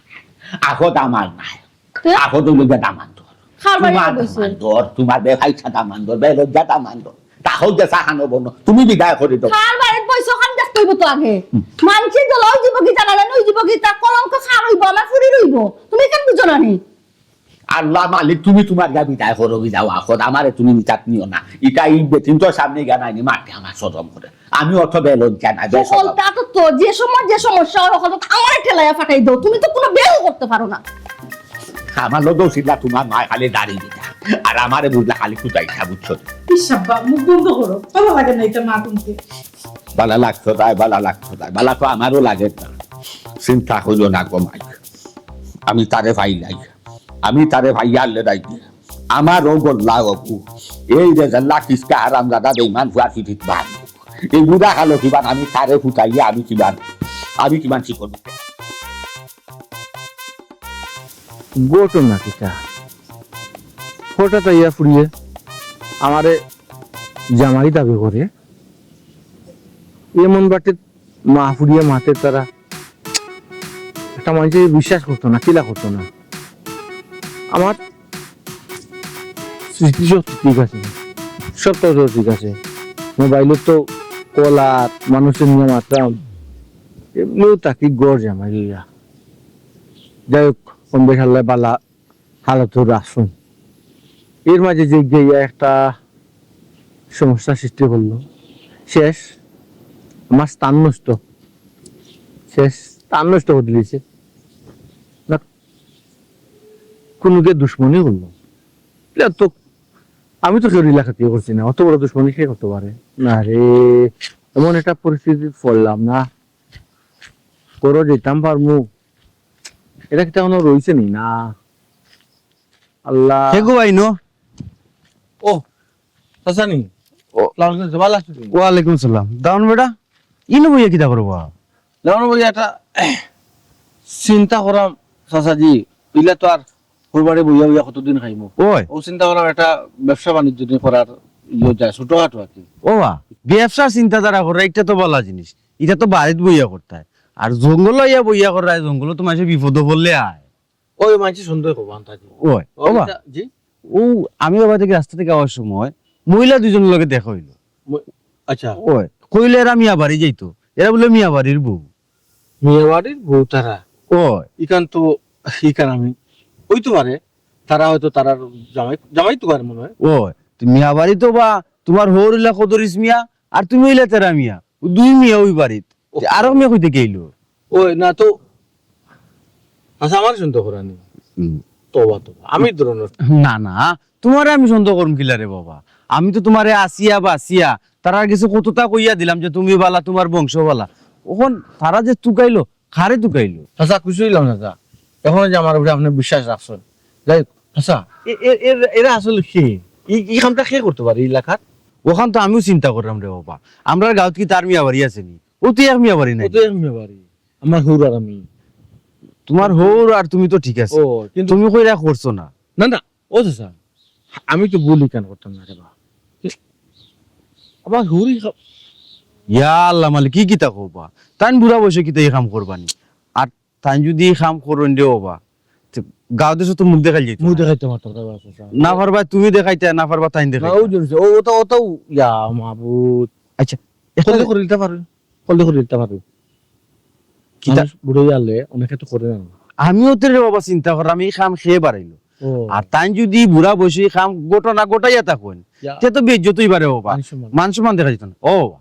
আখত আমার নায়। তে? আখত অইলো গিয়া দামান্দর। কার বাড়ি তুমার বইছে? দামান্দর, তুমার বেফাইসা দামান্দর, বেলজ্জা দামান্দর। তাহলে যে সাহানো বনো, তুমি বিদায় করি দেও। কার বাড়িত বইছে অখান দেখতে অইবো তো আগে। হুম। মানষে দলাও দিব কি জানা যায়, নই দিব কি, তার কলঙ্ক কার অইবো, আমার ফুরির অইবো। তুমি কেন বুঝো না নি? আল্লাহ মালিক, তুমি তুমার গা বিদায় করো, বিদায় আখত, আমারে তুমি নিতাত নিও না। ইটা ই বেটিন্তর সামনে গিয়া নাইনি মাতে আমার শরম করে। আমি অত বেলজ্জা না, বেশরম। হকলতা তো, তো যে সময় যে সমস্যা অয়, হকলতা আমারে ঠেলাইয়া ফাটাই দেও। তুমি তো কুনু বেল করতে পারো না। আমার লগে ছিলা তুমার মায় খালি দাড়ি দিতা, আর আমারে বুঝলা খালি খুজাইতা, বুঝছো? ইস আব্বা, মুখ বন্ধ করো, ভালা লাগে না ইতা মা হুনতে। ভালা লাগতো তাই, ভালা লাগতো তাই, ভালা তো আমারও লাগে না। চিন্তা করিও না গো মাই, আমি তারে পাইলাই, আমি তারে পাইয়া আনলে নাই। আমারও গল্লা অবু। এই যে জাল্লা কিসকা হারামজাদা বেইমান ফুয়া ফিটিত বান। এই বুড়া খালো কিবান আমি তারে ফুটাইয়া আমি কিবান, আমি কিবান শিকড়। ঘটনা কিতা? হঠাৎ আইয়া ফুরিয়ে আমারে জামাই দাবি করে। এমন বাটে মা ফুরিয়ে মাতে তারা, একটা মানষে বিশ্বাস করতো না, কিলা করতো না। আমার স্মৃতিশক্তি ঠিক আছে, সব তো ঠিক আছে। মোবাইলো তো কল আর মানষে নিয়া মাতরাম, এমনেউ থাকি ঘর জামাই অইয়া। যাই হোক, কম বেশ আল্লায় বালা হালতো রাখছইন। এর মাঝে যে গিয়া একটা সমস্যা সৃষ্টি করলো, শেষ আমার স্থান নষ্ট, শেষ স্থান নষ্ট করি দিছে। না, কুনুকে দুশমনি করলো। ইলা তো, আমি তো কেউর ইলা ক্ষতি করছি না, অত বড় দুশমনি কে করতে পারে? না রে, এমন একটা পরিস্থিতিত পড়লাম না, ঘরো যাইতাম পারমু, ইটা কিতা কুনু রইছে নি? না। আল্লাহ। হে গো ভাই, নো। ও, চাচা নি? ও। আসসালামু আলাইকুম, ভালা আছো নি? ওয়ালাইকুম সালাম। দামান বেটা, ইনো বইয়া কিতা করবা? দামান বইয়া একটা চিন্তা করাম, চাচাজি। ইলা তো আর হউর বাড়ি বইয়া বইয়া কতদিন খাইমু? ওই। অউ চিন্তা করাম একটা ব্যবসা বাণিজ্য নি করার ইয়ে যায়, ছোটখাটো আর কি। ও বা, ব্যবসার চিন্তাধারা কররা, ইটা তো ভালা জিনিস। ইটা তো বাড়িত বইয়া করতায়। আর জঙ্গলো আইয়া বইয়া কররায়, জঙ্গলো তো মানষে বিপদো পড়লে আয়। ওই মানষে সন্দেহ করবো, আন থাকি। ওই, ও ওবা। ইটা, জি? ও, আমি ওবা থাকি রাস্তা থাকি আওয়ার সময় মহিলা দুইজনর লগে দেখা অইলো। ম-, আচ্ছা। ওই, কইলো এরা মিয়া বাড়ি যাইতো। এরা বুলে মিয়া বাড়ির বউ। মিয়া বাড়ির বউ তারা? ওই। ইখান তো, ইখান আমি, অইতো পারে। তারা হয়তো তারার জামাই, জামাই তো পারে মনে হয়। ওই, তো মিয়া বাড়ি তো বা তুমার হউর অইলা কদরিছ মিয়া, আর তুমি অইলা তেরা মিয়া। অউ দুই মিয়া অউ বাড়িত। ও। তে আরক মিয়া কই থাকি আইলো? ওই না তো, আচ্ছা, আমারে সন্দেহ করানি। হুম। তওবা, তওবা। আমি ধরনের। না, না, তুমারে আমি সন্দেহ করমু কিলা রে বাবা? আমি তো তুমারে আছিয়া বাছিয়া তারার গেছে কততা কইয়া দিলাম যে তুমি ভালা, তুমার বংশ ভালা। অখন তারা যে তুকাইলো, কারে তুকাইলো? চাচা, খুশি অইলাম চাচা। অখন যে আমার উপরে আপনে বিশ্বাস রাখছইন। যাই হোক, চাচা। এ-, এ-, এর-, এরা আসলে কে? ই, ই কামটা কে করতে পারে ই এলাকার? অখান তো আমিও চিন্তা কররাম রে বাবা। আমরার গাঁওত কি তার মিয়া বাড়ি আছে নি? অউ তো এক মিয়া বাড়ি নাই। অউ তো এক মিয়া বাড়ি। আমার হউর আর আমি। তুমার হউর আর তুমি তো ঠিক আছে। ও, কিন্তু তুমি কইরা করছো না। না, না, ও চাচা, আমি তো ভুল ইখান করতাম না রে বা। আমার হউরই খা- ইয়া আল্লাহ মালিক, ই কিতা কও বা? তাইন বুড়া বয়সে কিতা ই কাম করবা নি? আর তাইন যুদি ই কাম করইন রে বাবা, তে গাঁও দেশো তো মুখ দেখাইল যাইতো মুখ না। দেখাইতে মাত্র তারা আছে, স্যার। না পারবা তুমি দেখাইতে, না পারবা তাইন না, দেখাইতে। ওই জন্য, ও, ওটা, ওটাও, ইয়া, মাবুদ। আচ্ছা, একটা কলদে করে দিতে পারবে, কলদে করে দিতে পারবে। কিতা? মানুষ বুড়ো গেলে অনেকে তো করে না। আমিও তো রে বাবা চিন্তা করলাম, এই কাম খেয়ে বাড়াইলো। ও। আর তাইন যদি বুড়া বয়সে এই কাম ঘটনা ঘটাইয়া থাকইন, ইয়া। তে তো বেইজ্জত অইবা রে বাবা। মান সম্মান। মান সম্মান দেখা যেত না। ও বাবা,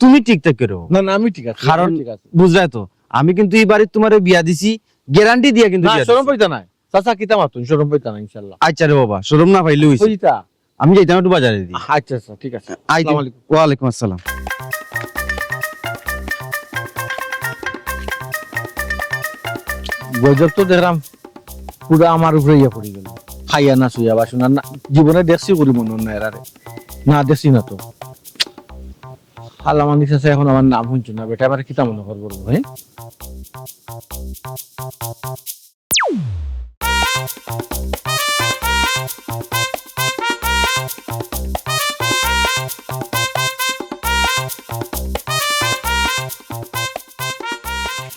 তুমি ঠিক থাকো রে বাবা। না, না, আমি ঠিক আছি, কারণ আমি ঠিক আছি। বুঝরায় তো, আমি কিন্তু এই বাড়িত তুমারে বিয়া দিছি, গ্যারান্টি দিয়া কিন্তু না, বিয়া শরম দিছি। পাইতা নাই। চাচা, কিতা মাতুন, শরম পাইতা না, ইনশাআল্লাহ। আচ্ছা রে বাবা, শরম না পাইলে অইছে। কইতা? আমি যাইতাম একটু বাজারে দি। আচ্ছা, আচ্ছা, ঠিক আছে। আইতে। আসসালামু আলাইকুম। ওয়ালাইকুম আসসালাম। গজব তো দেখলাম, পুরা আমার উপরে ইয়া পড়ি গেল। খাইয়া না, শুইয়া, বাসন আর না, জীবনে দেখছি করি মনে হয় না এরারে। না, দেখছি না তো। আল্লাহ মানিক আছে, এখন আমার নাম শুনছো না, বেটা, আমার কিতা মনে করবো, হ্যাঁ?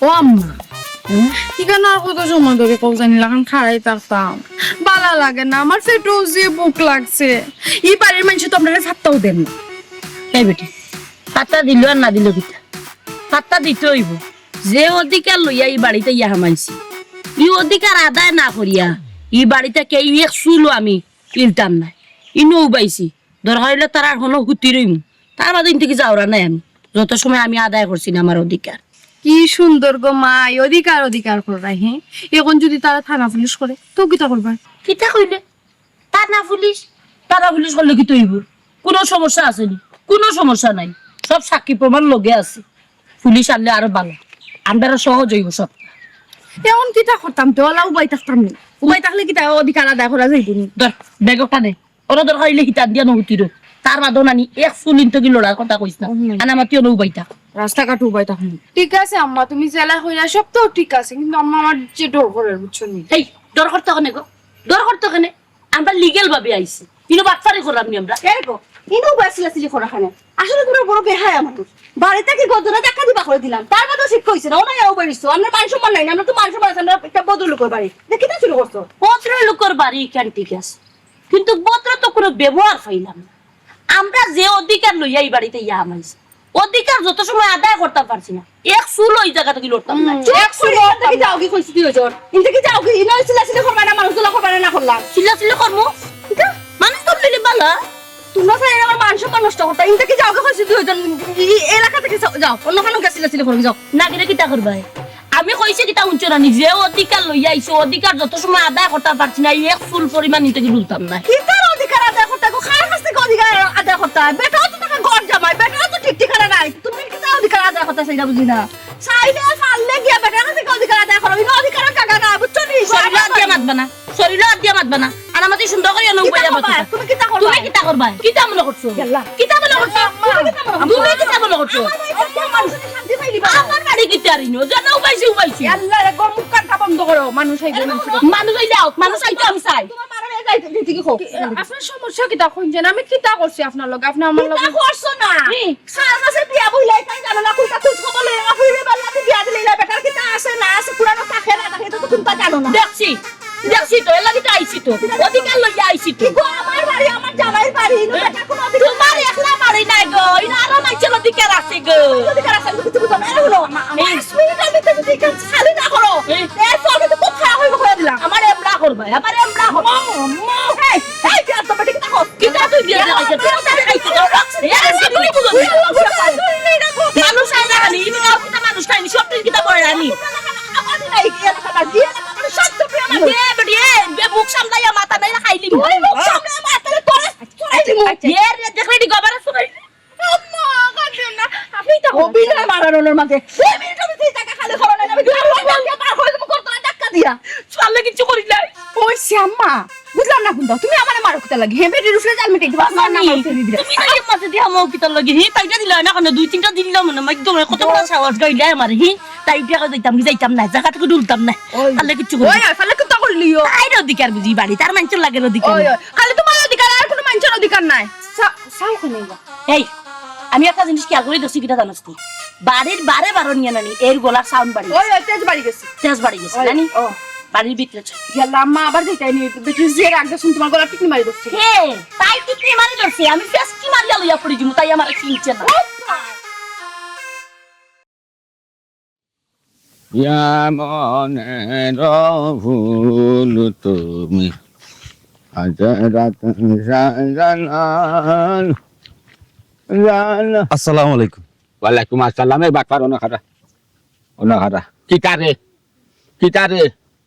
ও আম্মা, হুম? ইখানো আর কত সময় ধরি কও জানি লাখান খাড়াই থাকতাম? বালা লাগে না, আমার পেটও যে ভুক লাগছে। ই বাড়ির মানষে তো আমরারে পাত্তাও দেইন না। এই বেটি, পাত্তা দিল আর না দিল কিতা? পাত্তা দিতে অইবো। যে অধিকার লইয়া ই বাড়িত আইয়া হামাইছি, ই অধিকার আদায় না করিয়া ই বাড়িত কেউ এক চুলও আমি ইলতাম নায়। ইনো উবাইছি, দরকার অইলে তারার হনো হুতি রইমু, তার বাদে ইন থাকি যাওরা নায় আমি, যত সময় আমি আদায় করছি না আমার অধিকার। কি সুন্দর গো মা, এই অধিকার, অধিকার কররায়, হে? এখন যদি তারা থানা পুলিশ করে, তো কিতা করবা? কিতা কইলে? থানা পুলিশ, থানা পুলিশ করলে কিতা অইবো? কুনু সমস্যা আছে নি? কুনু সমস্যা নাই, সব সাক্ষী প্রমাণ লগে আছে। পুলিশ আনলে আরো বালা, আমরারও সহজ অইবো সব। এখন কিতা করতাম? তে অলা উবাই থাকতাম নি? উবাই থাকলে কিতা অধিকার আদায় করা যাইবো নি? ধর, ব্যাগ ওটা নে। ওরা দরকার অইলে হিতান দিয়া নহুতিরো। তার বাদও নানি এক চুল ইন থাকি লড়ার কথা কইস না। হুম। আনামাতি অনো উবাই থাক। রাস্তাঘাট উবাই থাক। ঠিক আছে আম্মা, তুমি যেলা কইলা সব তো ঠিক আছে, কিন্তু আম্মা আমার যে ডর করের, বুঝছো নি? এই, ডর করতে কেনে গো? ডর করতে কেনে? আমরা লিগ্যাল ভাবে আইছি। ইনো বাটপারি করলাম নি আমরা? এই গো, ইনো উবাই চিলাচিলি করা কেনে? আসলে তোমরা বড় বেহায়া মানুষ। বাড়িত থাকি ঘর ধরে ধাক্কা দিবা কই দিলাম। তার বাদও ঠিক কইছে না, ওনাই আও বাড়িছো। আমরা মান সম্মান নাই না, আমরা তো মান সম্মান আছে, আমরা একটা ভদ্রলোকর বাড়ি। দেখি না শুরু করছো। ভদ্রলোকর বাড়ি ইখান ঠিক আছে। কিন্তু ভদ্র তো কুনু ব্যবহার পাইলাম না। আমরা যে অধিকার লইয়া ই বাড়িত আইয়া হামাইছি, অধিকার যত সময় আদায় করতাম পারছি না, এক চুলও ই জাগা থাকি লড়তাম না। হুম, এক চুলও ইন থাকি যাওগি কইছি দুইজন। ইন থাকি যাওগি, ইনো চিলাচিলি করবা না, মানুষ দলা করবা না, না করলাম। চিলাচিলি করমু? কিতা? মানুষ তো লইলে বালা। তোমরা চাইলে আমার মান সম্মান নষ্ট করতা। ইন থাকি যাওগি কইছি দুইজন। ই, ই এলাকা থাকি যাও, যাও। অন্য খানো গিয়া চিলাচিলি করো, যাও। না গেলে কিতা করবায়? আমি কইছি কিতা হুনছো না নি? যে অধিকার লইয়া আইছো, অধিকার যত সময় আদায় করতাম পারছি না, এই এক চুল পরিমাণ ইন থাকি তুলতাম না। কিতার অধিকার আদায় করতা গো? কার কাছ থাকি অধিকার আদায় করতা? বেটাও তো তাকে ঘর জামাই, বেটাও তো ঠিক ঠিকানা নাই। তুমি কিতার অধিকার আদায় করতা সেইটা বুঝি না। চাইলে পারলে গিয়া বেটার কাছ থাকি অধিকার আদায় করো। ইনো অধিকারর জাগা না, বুঝছো নি? শরীলো আত দিয়া মাতবা না, শরীলো আত দিয়া মাতবা না। আর আমাদের সুন্দর করি অনো উবাইয়া মাতবা। তুমি কিতা করবা? তুমি কিতা করবায়? কিতা মনে করছো? ইয়াল্লা। কিতা মনে করছো? আম্মা, তুমি কিতা মনে করছো? তুমি কিতা মনে করছো? আমার বাড়ি শান্তি পাইলি বা? আমার বাড়ি কিতা আর ইনো? যেনো উবাইছি, উবাইছি। ইয়াল্লা রে, গো মুখ কানটা বন্ধ করো। মানুষ আইবো, মানুষ আইবো। মানুষ আইলে আউক, মানুষ আইতো আমি চাই। তোমার মারা নিয়ে যাই, যাই, যাই, কি কও? আপনার সমস্যা কিতা কইন যেন? আমি কিতা করছি আপনার লগে? আপনি আমার লগে কিতা করছো না? হুম। কার কাছে বিয়া বইলে তাই জানো না, কোনটা তুই খবর লইয়া ফুইরে বাল্লাতে বিয়া দিলে ইলা বেটার কিতা আছে না আছে, পুরানো থাকে না থাকে, তো কোনটা জানো না। দেখছি, দেখছি তো, এর লাগি তো আইছি তো, অধিকার লইয়া আইছি তো। কি গো, আমার বাড়ি, আমার জামাইর বাড়ি, ইনো বেটার কোনো অধিকার তোমার নাই। একলা বাড়ি নাই গো, ইনো আরো মাইনষের অধিকার আছে গো। অধিকার আছে, আমি কিছু বুঝলাম না। এই হুনো, আমার, আমার এই পাঁচ মিনিটের ভিতরে যদি এখান খালি না করো, এই এই চলবে তো খুব খারাপ হইব করে দিলাম। আমার এমলা করবা, আমার এমলা করবা। এই, এই, তুই আর তো বেটি কিতা কর? কিতা তুই বিয়া দেখাইতে? তুই আর তো বেটি কিতা কর? এই, আজকে তুই বুঝো না। মানুষ আয় না খালি, ইনো আর কিতা মানুষ খাইনি, সব দিন কিতা করে রানি। আমার নাই, এই এলাকাটা, এই এলাকাটা সব তো প্রিয় মানুষ। এ বেটি, এ, বে মুখ সামলাইয়া মাথা নাই না খাইলি। তুই মুখ সামলাইয়া মাথা নাই, তোরে, তোরে দিব। এ রে, দেখলি নি গবারে শুনাই। আম্মা, কাঁদিও না। আপনি তো অভিনয় মারানোর মাঝে। দুই মিনিট আমি সেই জায়গা খালি করো না, আমি দুই মিনিট দিয়ে বার হয়ে যাবো, করতো না, ধাক্কা দিয়া। চলে কিচ্ছু করি নাই। ওই সে আম্মা, বুঝলাম না কোনটা। তুমি আমারে মারো কিতা লাগি? হে, বেটির উপরে জাল মিটাই দিবা, আমার নাম আমি উঠে দিবে। তুমি তাই মাঝে দিয়ে আমার কিতা লাগি? হে, তাইটা দিলা না কেন? দুই তিনটা দিলাম না, মাই তোমার কত বড় সাহস গাইলে আমার। হে, তাই টাকা দিতাম কি যাইতাম না, জায়গা থেকে ডুলতাম না। ওই। তাহলে কিচ্ছু করি ওই, না। ওই, তাহলে কিতা করলিও? তাইর অধিকার বুঝি বাড়ি, তার মাইনষের লাগে অধিকার ওই, নেই। ওই, খালি তোমার অধিকার, আর কোনো মাইনষের অধিকার নাই। চা-, চাও কেনে গো? এই, আমি একটা জিনিস খেয়াল করি দেখছি, কিতা জানোস তুই? বাড়ির বারে বারো নিয়ে নানি, এর গলার সাউন্ড বাড়ি ওই, গেছে। ওই, তেজ বাড়ি গেছে। তেজ বাড়ি গেছে, ওই, জানি? ও। বাড়ির ভিতরে চল। ইয়াল্লা, আম্মা আবার যাইতায় নি, বেটি যে রাগ দেখছুন, তোমার গলা টিকনি মারি ধরছে। হে, তাই টিকনি মারি ধরছে, আমি ফেস্টি মারিয়া লইয়া পড়ি যিমু, তাই আমারে চিনছে না। ইয়া মনের ফুল তুমি, আজ রাত সাজালাল জানা। আসসালামু আলাইকুম। ওয়ালাইকুম আসসালাম। এই বাটপার, অনো খাড়া, অনো খাড়া। কিতা রে? কিতা রে?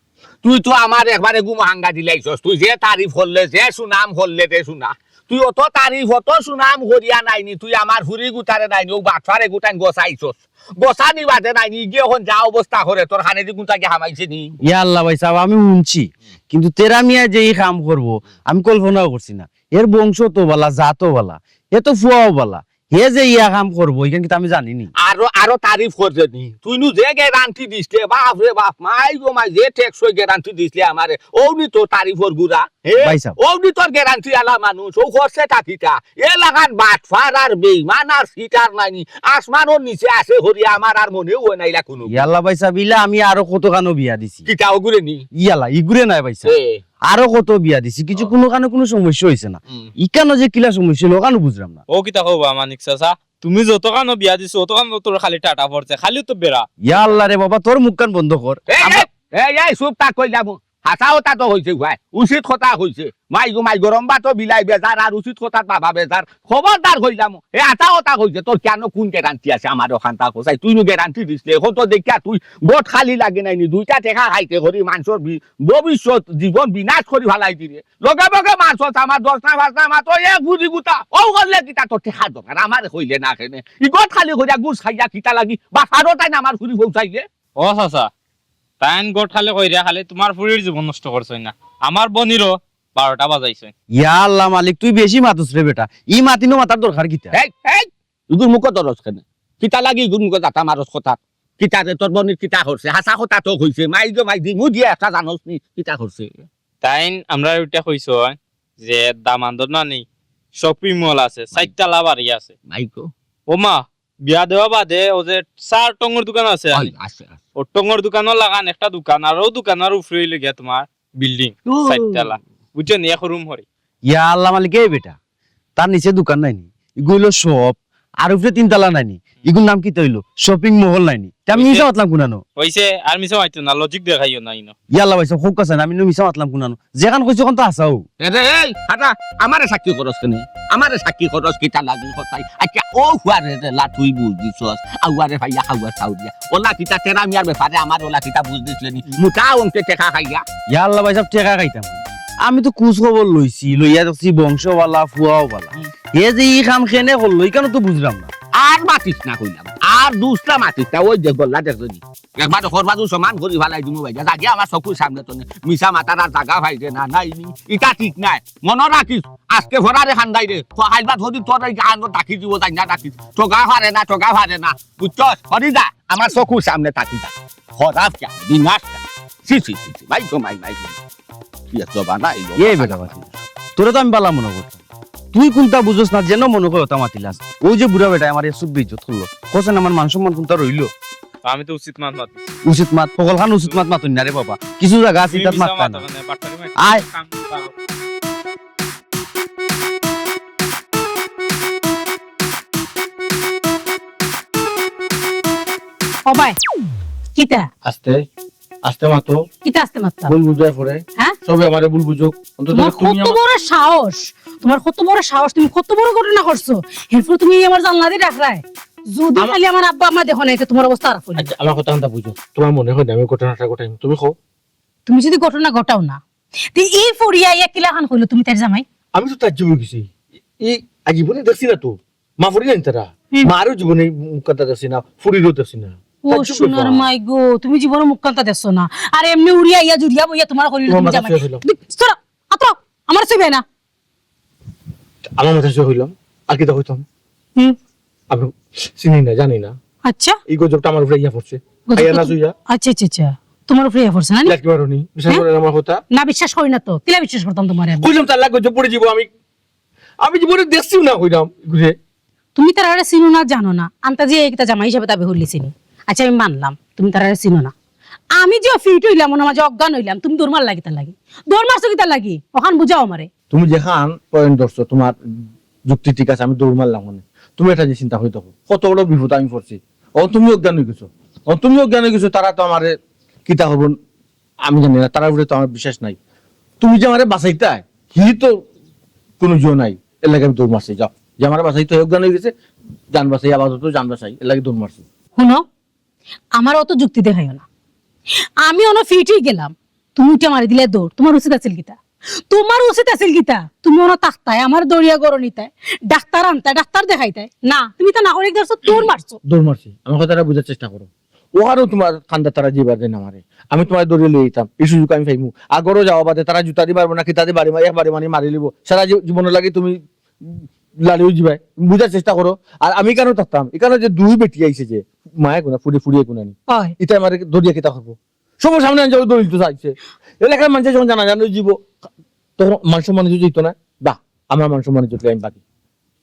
তুই তো আমার একবারে ঘুম হাঙ্গা দিলাইছস। তুই যে তারিফ করলে, যে সুনাম করলে রে সুনা, তুই অত তারিফ, অত সুনাম করিয়া নাইনি, তুই আমার ফুরি গুতারে নাইনি, অউ বাটপারে গুতাইন গছাইছস। গছানি বাদে নাইনি, ইগিয়ে অখন যা অবস্থা করে, তোর কানেদি কুনতা গিয়া হামাইছে নি? ইয়া আল্লাহ ভাইসাব, আমি হুনছি, কিন্তু তেরা মিয়া যে ই কাম করবো, আমি কল্পনাও করছি না। এর বংশ তো বালা, জাতও বালা, এ তো ফুয়াও বালা, হে যে ইয়া কাম করবো, ইখান কিতা আমি জানি নি। আরো, আরো তারিফ করছে নি। তুই নু যে গ্যারান্টি দিছলে, বাপ রে বাপ, মাই গো মাই, যে টেকসই গ্যারান্টি দিছলে আমারে, অউ নি তোর তারিফর গুড়া, হে? ভাইসাব। অউ নি তোর গ্যারান্টি আলা মানুষ, অউ করছে তা কিতা? এলাকাত বাটপার আর বেইমান আর চিটার নাইনি, আসমানর নিচে আছে করি আমার আর মনেও অয় না ইলা কুনু। ইয়াল্লা ভাইসাব, ইলা আমি আরো কতখানো বিয়া দিছি। কিতা অগুরে নি? ইয়াল্লা, ইগুরে নায় ভাইসাব। এ। আরো কত বিয়া দিছি, কিছু ও। কুনুখানো কুনু সমস্যা অইছে না। হুম। ইখানো যে কিলা সমস্যা অইলো, অখানো বুঝলাম না। ও কিতা কও বা মানিক চাচা, তুমি যতখানো বিয়া দিছো, অতখানো তোর খালি টাটা পড়ছে, খালি তো বেড়া। ইয়াল্লা রে বাবা, তোর মুখখান বন্ধ কর। এই, আমরা এই, এই, এই, চুপ থাক, কইলাম। হাছা কথা তো কইছে ভাই, উচিত কথা কইছে। মাই গো মাই, গরম ভাতো বিলাই বেজার আর উচিত কথাত বাবা বেজার। খবরদার কইলাম, এ হাছা কথা কইছে, তোর কেনে কুন গ্যারান্টি আছে আমার অখানতা কছাই? তুই নু গ্যারান্টি দিছলে, অখন তো দেখিয়া তুই গট খালি লাগে নাইনি, দুইটা টেকা খাইতে করি মানষর বি-, ভবিষ্যৎ জীবন বিনাশ করি ফালাই দিরে। লগে লগে মারছস আমার দশটা পাঁচটা মাত্র এক গুড়ি গুতা। অউ করলে কিতা তোর টেকার দরকার? আমারে কইলে না কেনে? ই গট খালি করিয়া গুস খাইয়া কিতা লাগি? বাটপারো তাইন আমার ফুরি পৌঁছাইলে। ও চাচা, তাইন গট খালি কইরা খালি তুমার ফুরির জীবন নষ্ট করছইন না, আমার বইনরও বারোটা বাজাইছইন। ইয়া আল্লাহ মালিক, তুই বেশি মাতস রে বেটা। ই মাতিনো মাতার দরকার কিতা? এই, এই, ইগুর মুখো ধরস কেনে? কিতা লাগি ইগুর মুখো যাতা মারস কথাত? কিতা রে, তোর বইনর কিতা করছে? হাছা কথা তো কইছে। মাই গো মাই, দিমু দিয়া একটা জানস নি, কিতা করছে? তাইন আমরারে ইটা কইছইন যে দামান্দর নানি শপিং মল আছে, চাইরতলা বাড়ি আছে। মাই গো। ও মা, বিয়া দেওয়া বাদে অউ যে চার টঙর দোকান আছে, অউ টঙর দোকানর লাখান একটা দোকান, আর অউ দোকানর উপরে অইলো গিয়া তুমার বিল্ডিং, ও। চাইরতলা। বুঝছো নি? এক রুম করি। ইয়া আল্লাহ মালিক, এই বেটা, তার নিচে দোকান নাইনি, ইগু অইলো শপ, আর উপরে তিনতলা নাইনি, ইগুর নাম কিতা অইলো? শপিং মহল নাইনি। তে আমি অইছে। মিছা মাতলাম কুনানো? অইছে, আর মিছা মাতিও না, লজিক দেখাইও না ইনো। ইয়াল্লা ভাইসাব, কউক্কা চাইন, আমি ইনো মিছা মাতলাম কুনানো? যেখান কইছি অখান তো হাছাউ। এ রে, এই, হাটা, আমারে সাক্ষী করস কেনে? আমারে সাক্ষী করস কিতা লাগি কছাই? আচ্ছা, অউ ফুয়ারে রে লা তুই বুঝ দিছস, আউয়ারে ভাইয়া খাওয়া চাউরিয়া। অলা কিতা তেরা মিয়ার ব্যাপারে আমার অলা কিতা বুঝ দিছলে নি? মোটা অঙ্কে টেকা খাইয়া। ইয়াল্লা ভাইসাব, টেকা খাইতাম। আমি তো খোঁজ খবর লইছি, লইয়া দেখছি বংশ বালা, ফুয়াও বালা। হুম। হে যে ই কাম কেনে করলো, ইখানও তো বুঝলাম না। আর মাতিস না কইলাম, আর দুসরা মাতিস না, অউ যে গল্লা দেখছস নি? একবার খরবাজু সমান করি ফালাই দিমু ভাই, যা গিয়া আমার চকুর সামনে তো নে। মিছা মাতার আর জাগা পাইরে না, নাইনি। ইটা ঠিক নায়, মনো রাখিস। আজকে ফরারে খান্দাই রে, তো আইবা ধরি তোর এই গান ডাকি দিব, যাই না ডাকিস। ঠগা পারে না, ঠগা পারে না, বুঝছস? হরি যা, আমার চকুর সামনে থাকি যা। খরাপ যা, বিনাশ যা। ছি, ছি, ছি, ছি, ভাই তো মাই, মাই তো। কি এক জবানা এই লোক। এই বেটা বাতি, তোরে তো আমি বালা মনো করতাম, তুই কুনতা বুঝস না, যেন মনো কয় অতা মাতিলাস। অউ যে বুড়া বেটায় আমার এসব বেইজ্জত করলো, কছেন আমার মান সম্মান কুনতা রইলো? আমি তো উচিত মাত মাতি। উচিত মাত, হকলখান উচিত মাত মাতইন না রে বাবা, কিছু জাগা আছে তুমি ইতাত মিছা মাত মাত না। মানে বাটপারি মাত আয়। কাম করো। ও ভাই, কিতা? আস্তে, আস্তে মাতো। কিতা আস্তে মাততাম? ভুল বুঝায় পরে। হ্যাঁ? সবে আমারে ভুল বুঝুক। অন্তত তোমার তুমি কত আমার বড় সাহস? তোমার কত বড় সাহস? তুমি কত বড় ঘটনা করছো? এরপর তুমি আমার জানলা দি ডাকরায়। যদি আমা- খালি আমার আব্বা আম্মা দেখো না, এতে তোমার অবস্থা খারাপ অইলো। আচ্ছা, আমার কথা খানতা বুঝো। তোমার মনে হয় না আমি ঘটনাটা ঘটাইমু। তুমি কও। তুমি যদি ঘটনা ঘটাও না, তে ই ফুরিয়ে আইয়া কিলাখান কইলো তুমি তার জামাই? আমি তো তাজ্জুব অই গেছি। ই আজীবনে দেখছি না তো। মা ফুরি নানি তারা। হুম। মারও জীবনে মুখখানতা দেখছি না, ফুরিরও দেখছি না। ও তাজ্জুব সোনার ব্যাপার। মাই গো, তুমি জীবনে মুখখানতা দেখছো না। আর এমনে উড়িয়া আইয়া জুড়িয়া বইয়া তোমার করিল তোমার তুমি মাথা জামাই। ছুঁয়ে হইলাম। দি-, সরো, আতো, আমার ছুঁবে না। আমার মাথা ছুঁয়ে হইলাম। আর কিতা কইতাম? হুম। আমি চিনি না, জানি না। আচ্ছা। এই গজবটা আমার উপরে ইয়া পড়ছে। গজব আইয়া তো না তুম-, ছুঁইয়া। আচ্ছা, আচ্ছা, আচ্ছা। তোমার উপরে ইয়া পড়ছে না নি? লাকি মারুনি। বিশ্বাস হ্যাঁ? করেন আমার কথা? না, বিশ্বাস করি না তো। কিলা বিশ্বাস করতাম তোমারে আমি? কইলাম তার লাগ গজব পড়ে যাবো আমি। আমি জীবনে দেখছিও না কইলাম ঘুরে। তুমি তারারে চিনো না, জানো না। আন্তাজি একটা জামাই হিসাবে তাবে হইলে চিনি। আচ্ছা, আমি মানলাম, তুমি তারারে চিনো না। আমি যে fit অইলাম, অনো মাঝে অজ্ঞান অইলাম, তুমি দৌড় মারলা কিতার লাগি? দৌড় মারছো কিতার লাগি? অখান বুঝাও আমারে। তুমি যেখান point ধরছো, তুমার যুক্তি ঠিক আছে, আমি দৌড় মারলাম অনে। তুমি একটা জিনিস চিন্তা করি দেখো, কত বড় বিপদ আমি পড়ছি। অখন তুমি অজ্ঞান অই গেছো, অখন তুমি অজ্ঞান অই গেছো, তারা তো আমারে কিতা করবো আমি জানি না, তারার উপরে তো আমার বিশ্বাস নাই। তুমি যে আমারে বাঁচাইতায়, হি তো কুনু জো নাই, এর লাগি আমি দৌড় মারছি। যাও, যে আমারে বাঁচাইতো, হে অজ্ঞান অই গেছে, জান বাঁচাই, আপাতত জান বাঁচাই, এর লাগি দৌড় মারছি। হুনো, আমারে অত যুক্তি দেখাইও না। আমি অনো fit অই গেলাম, তুমি উঠিয়া মারি দিলায় দৌড়। তুমার উচিত আছিল কিতা? তুমার উচিত আছিল কিতা? তুমি অনো থাকতায়, আমারে ধরিয়া ঘরো নিতায়, ডাক্তার আনতায়, ডাক্তার দেখাইতায়। না, তুমি তা না করি ধরছো, দৌড় মারছো। দৌড় মারছি। আমার কথাটা বুঝার চেষ্টা করো। অখানও তুমার কান্দাত তারা যাইবার দেয় না আমারে। আমি তুমারে ধরিয়া লই আইতাম, ই সুযোগ আমি পাইমু। আর ঘরো যাওয়া বাদে তারা জুতা দি মারবো না, কিতা দি বাড়ি মা-, এক বাড়ি মারি মারিলিবো। সারা জী-, জীবনর লাগি তুমি লাড়ি অই যিবায়। বুঝার চেষ্টা করো। আর আমি ইকানো থাকতাম, ইকানো যে দুই বেটি আইছে যে, মায়ে কুনা, ফুড়ি, ফুড়িয়ে কুনা নি। অয়। ইতায় আমারে ধরিয়া কিতা করবো? সবার সামনে আনছে, দলিল তো চাইছে। এলাকার মানষে যখন জানাজানি অই যিবো, তখন মান সম্মান ইজ্জত যাইতো না? বাহ, আমার মান সম্মান ইজ্জত আমি বাকি।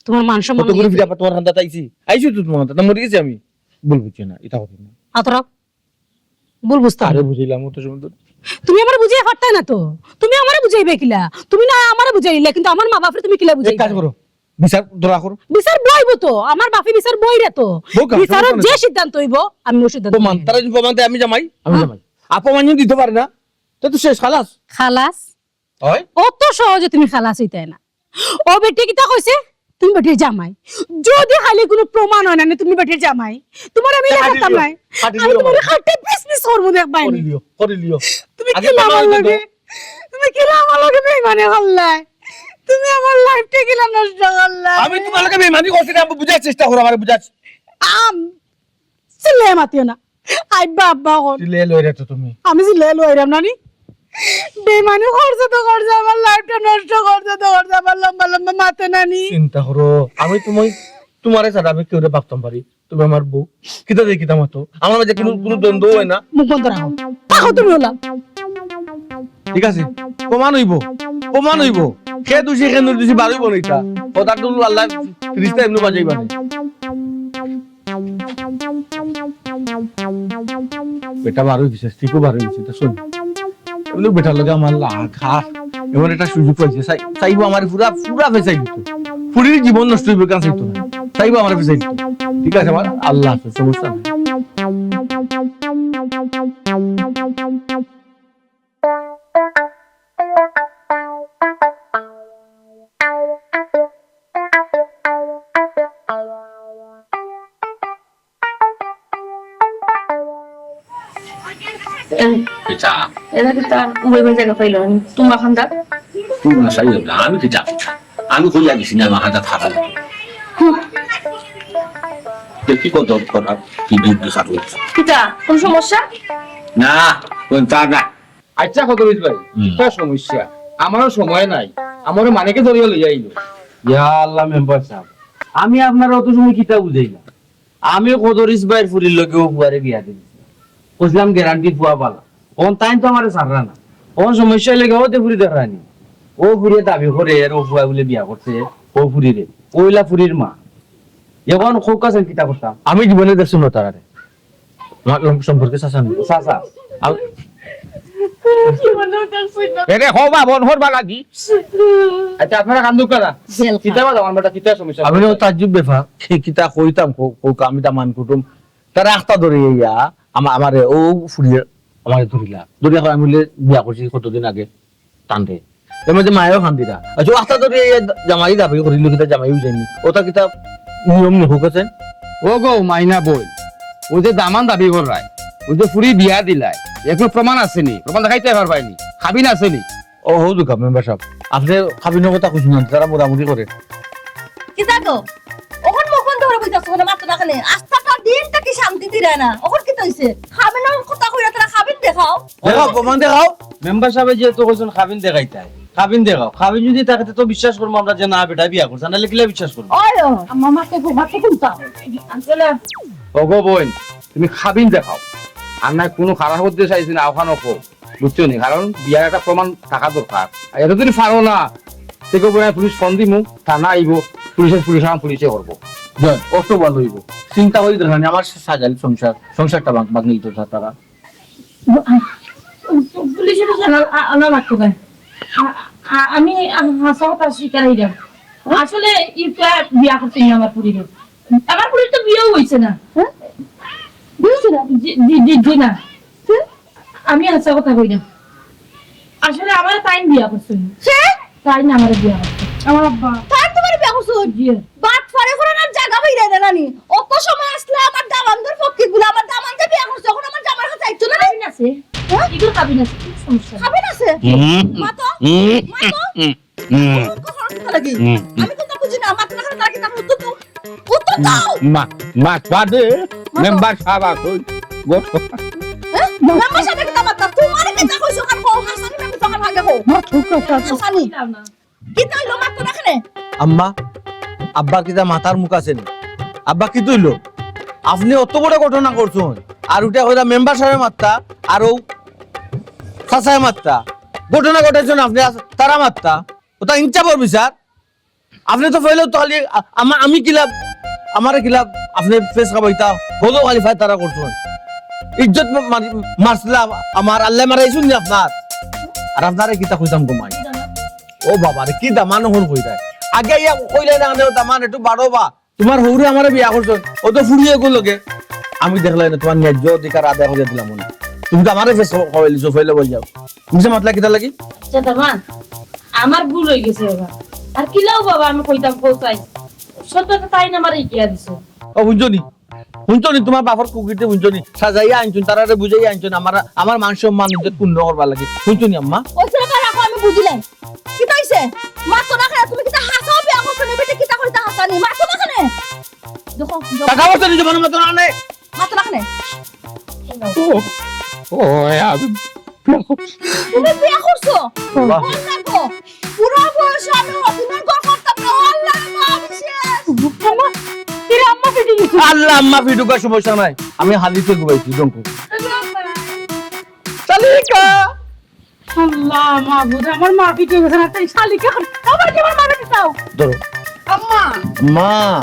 তুমার মান সম্মান কত করে ইজ্জত ফিরে আবার তুমার কান্দাত আইছি? আইছি তো তুমার কান্দাত, মরি গেছি আমি। ভুল বুঝছি না, ইতা কথা না। আতরাও, ভুল বুঝতাম আরে না। বুঝাইলাম অত সময় ধরে। তুমি আমারে বুঝাইয়া পারতায় না তো। তুমি আমারে বুঝাইবায় কিলা? তুমি না আমারে বুঝাইলায়, কিন্তু আমার মা বাপরে তুমি কিলা বুঝাইবায়? এক কাজ করো, বিচার ধরা করো। বিচার বইবো তো, আমার বাপে বিচার বইরা তো। বউকা, বিচারর সমস্যা নাই। যে সিদ্ধান্ত অইবো, আমি অউ সিদ্ধান্ত প্রমাণ, নিমু। তারা যদি প্রমাণ দেয়, আমি জামাই, আমি হ্যাঁ। জামাই। আর প্রমাণ যদি দিতো পারে না, তে তো শেষ, খালাস। খালাস? অয়? অত সহজে তুমি খালাস অইতায় না। অউ বেটিয়ে কিতা কইছে? তুমি বেটির জামাই। যদি খালি কুনু প্রমাণ অয় না, তুমি বেটির জামাই, তুমারে আমি লেখাইতাম নায়। আমি তুমারে খাটে পিস পিস করমু দেখবায় নি। করিলিও, করিলিও। তুমি কিলা আমার লগে, তুমি কিলা আমার লগে বেইমানি করলায়? তুমি আমার life টা কিলা নষ্ট করলায়? আমি তুমার লগে বেইমানি করছি না, বুঝার চেষ্টা করো, আমারে বুঝার। আম, চিল্লাইয়া মাতিও না। আব্বা, আব্বা কর। চিল্লাইয়া লইরায় তো তুমি। আমি চিল্লাইয়া লইরাম না নি? বেইমানি করছো তো করছো, আমার life টা নষ্ট করছো তো করছো, আবার লম্বা লম্বা মাতো না নি? চিন্তা করো, আমি তুমি, তুমারে ছাড়া আমি কেউরে ভাবতাম পারি? তুমি আমার বউ, কিতা দিয়া কিতা মাতো? আমার মাঝে কুনু, কুনু দ্বন্দ্ব অয় না। মুখ বন্ধ রাখো। রাখো তুমি অলা। ঠিক আছে, প্রমাণ অইবো, প্রমাণ অইবো। কে দোষী, কে নির্দোষী বার অইবো না ইটা। কথা তো আল্লায় ফিরিস্তা এমনে বাজাইবা না। বেটা বার অই গেছে, ঠিকও বার অই গেছে, ইটা হুন। অইলে বেটার লগে আমার লাগ, হা। এমন একটা সুযোগ পাইছে, চাই-, চাইবো আমারে পুরা, পুরা ফেসাই দিতো। ফুড়ির জীবন নষ্ট অইবো, কেনে চাইতো না? চাইবো আমারে ফেসাই দিতো। ঠিক আছে, আমার আল্লাহ আছে, সমস্যা নাই। কিতা? এরা কিতা উবাইবার জাগা পাইলো না? তুমার কান্দাত? তুমার সাইড না, আমি কিতা? আমি কইয়া গেছি না, আমার কান্দাত খাবার। হুম। দেখি কত করা, কি দুধ খাবো। কিতা? কুনু সমস্যা? না, কুনতা না। আচ্ছা, কদরিছ ভাই, হুম। একটা সমস্যা। আমারও সময় নাই, আমারও মানিকে ধরিয়া লইয়া আইলো। ইয়া আল্লাহ, মেম্বার সাব, আমি আপনারে অত সময় কিতা বুঝাইলাম? আমি কদরিছ ভাইর ফুড়ির লগে অউ ফুয়ারে বিয়া দিছি। কইছিলাম গ্যারান্টি ফুয়া ভালা। অখন তাইন তো আমারে ছাড়রা না। অখন সমস্যা অইলো গি, অউ যে ফুড়ি দেখরায়নি। অউ ফুড়িয়ে দাবি করে এর অউ ফুয়ায় বুলে বিয়া করছে, অউ ফুড়িরে। অউ অইলা ফুড়ির মা। অখন কউক্কা চাইন কিতা করতাম? আমি জীবনে দেখছি না তারারে। আমার লম-, সম্পর্কে চাচা নি। চাচা। আম-, এরে হবা বন হরবা লাগি। আচ্ছা, আপনারা কান্দুক্কা না। জেল খা। কিতা বা আমার বেটা, কিতা সমস্যা? আমি না তাজ্জুব বেফা, কি-, কিতা কইতাম, কউ-, কউক্কা, আমি তা মান কুটুম। তারা আখতা ধরি ইয়া, আমা-, আমারে অউ ফুড়িয়ে আমারে ধরিলা। ধরিয়া কয় আমি বুলে বিয়া করছি কতদিন আগে, তানরে। এর মাঝে মায়েও কান্দিরা। আচ্ছা, আখতা ধরি ইয়া জামাই দাবি করিল, কিতা জামাই অই যায়নি। অতা কিতা নিয়ম নি কউক্কা চাইন? ও গো, মাইনা বইন, অউ যে দামান দাবি কররায়, অউ যে ফুড়ি বিয়া দিলায়, এখনো প্রমাণ আছেনি, প্রমাণ দেখাইতায় পারবায়নি, খাবিন আছেনি। ও, হউ দুকা, মেম্বার সাব, আপনে খাবিনর কথা কইছইন না, তারা মোড়ামুড়ি করে। কিতা গো? অখন মুখ বন্ধ করি বইতাছো কেনে? মাতো না কেনে? আস্তা দিনটা কি শান্তি দিরায় না? অখন কিতা অইছে? খাবিনর কথা কইরা তারা খাবিন দেখাও। দেখাও, প্রমাণ দেখাও। মেম্বার সাবে যেহেতু কইছইন খাবিন দেখাইতায়, খাবিন দেখাও। খাবিন যদি থাকে তে তো বিশ্বাস করমু আমরা যে না, বেটায় বিয়া করছে, নাইলে কিলা বিশ্বাস করমু? ওই, ওই, আমার মাকে ঘুমাতে কুনতা? আনছিলে? ওগো বইন, তুমি খাবিন দেখাও। আর নায় কুনু খারাপ উদ্দেশ্য আইছে না, অখানও কও। বুঝছো নি? কারণ বিয়ার একটা প্রমাণ থাকা দরকার। আর ইতা যদি পারো না, তে কইবো না, পুলিশ ফোন দিমু, থানা আইবো, পুলিশে, পুলিশ আমার পুলিশে করবো। যাক, অত ভালা অইবো। চিন্তা করি দরকার নাই, আমার সাজাইল সংসার, সংসারটা ভাঙ-, ভাঙিল তো তারা। পুলিশে তো জানা আনা লাগতো না। আ- আ- আমি আ- হাছা কথা স্বীকার অইরাম। আসলে ইটা বিয়া করছি না আমার পুড়িরে। আমার পুড়ির তো বিয়াও অইছে না। হ্যাঁ? বিয়া অইছে না? জি জি জি জি না। হুম? আমি হাছা কথা কইরাম। আসলে আমার তাইন বিয়া করছে। সে? তাইন আমারে বিয়া করছে। আমার আব্বা। তাইন তুমারে বিয়া করছে? জি। বাটপারি করার জাগা পাইরায় না নি? অত সময় আছলা আমার দামান্দর পক্ষে গুলা, আমার দামান্দে বিয়া করছে, অখন আমার জামাইর কাছে আইতো না? কাবিন আছে। হ্যাঁ? ইগুর কাবিন আছে, কুনু সমস্যা নাই। কাবিন আছে? হুম। মাতো, হুম। মাতো। হুম। হুম। কথা বলার কিতা লাগি? হুম। আমি তো বুঝি না, মাতো না কেনে, তার কিতা উত্তর দাও। উত্তর দাও। মা, মা, বাদে মাতো। মেম্বার সাব আছইন। গো। হ্যাঁ? মেম্বার সাবে কিতা মাতো? তুমারে কিতা কইছে, অখান কও, হাছানি মেম্বার সাব আগে কও। মা, ঠিক আছে। হাছানি। কিতা অইলো, মাতো না কেনে? আম্মা, আব্বার কিতা মাথার মুখ আছে নি? আব্বা, কিতা অইলো? আপনে অত বড় ঘটনা করছইন, আর উল্টা কইরা মেম্বার সাবে মাততা, আর অউ চাচায় মাততা। ঘটনা ঘটাইছইন আপনে, আর তারা মাততা। অটা ইনসাফর বিচার। আপনে তো পয়লাউ তো খালি আ-, আমা-, আমি কিলা, আমারে কিলা, আপনে ফেস খাবাইতা, হলো খালি ফায়তারা করছইন। ইজ্জত মা-, মারি-, মারছিলা আমার, আল্লায় মারাইছইন নি আপনার? আর আপনারে কিতা কইতাম গো মাই? ও বাবা রে, কি দামান অখন কইরায়। আগে আইয়া কইলায় না, আনে ও দামান একটু বাড়ো বা। তুমার হউরে আমারে বিয়া করছইন, ও তো ফুড়ি এগু লগে। আমি দেখলাম না তুমার ন্যায্য অধিকার আদায় করিয়া দিলাম না। তুমি তো আমারে ফেস খাওয়াইলিছো, ফেলে বল যাও। মিছা মাতলা কিতা লাগি? আচ্ছা, দামান, আমার ভুল অইগেছে এবার। আর কিলাও বাবা, আমি কইতাম কও চাই। সত্য তো তাইন আমারে ইকিয়া দিছে। ও হুনছো নি? হুনছো নি? তুমার বাপর কুকিতে হুনছো নি? সাজাইয়া আনছইন, তারারে বুঝাইয়া আনছইন, আমার, আমার মান সম্মান ইজ্জত পূর্ণ করবার লাগি। হুনছো নি আম্মা? অইছে রে বা, রাখো, আমি বুঝিলাই। কিতা অইছে? মাতো না কেনে? তুমি কিতা হাছাউ বিয়া করছো নি? বেটি কিতা কইতা হাছানি? মাতো না কেনে? দেখো, দেখো। টাকা পয়সা নিজে মনে মতো না নে। মাতো না কেনে? ও, ও, আমি বিয়া করছি। তুমি বিয়া করছো? আল্লাহ। আল্লাহ গো। বুড়া বয়সে আমি অদিনর ঘর করতাম না। আল্লাহ গো, আমি শেষ। আম্মা, কিরে আম্মা ফিটি গেছে? আল্লাহ, আম্মা ফিটুকা সমস্যা নাই। আমি হাদিসে ঘুমাইছি, জঙ্কু। শালিকা। আল্লাহ মাবুদ, আমার মা ফিটি গেছে না, তাই শালিকা। আমার কি আমার মারে পিটাও? ধরো। আম্মা। মা।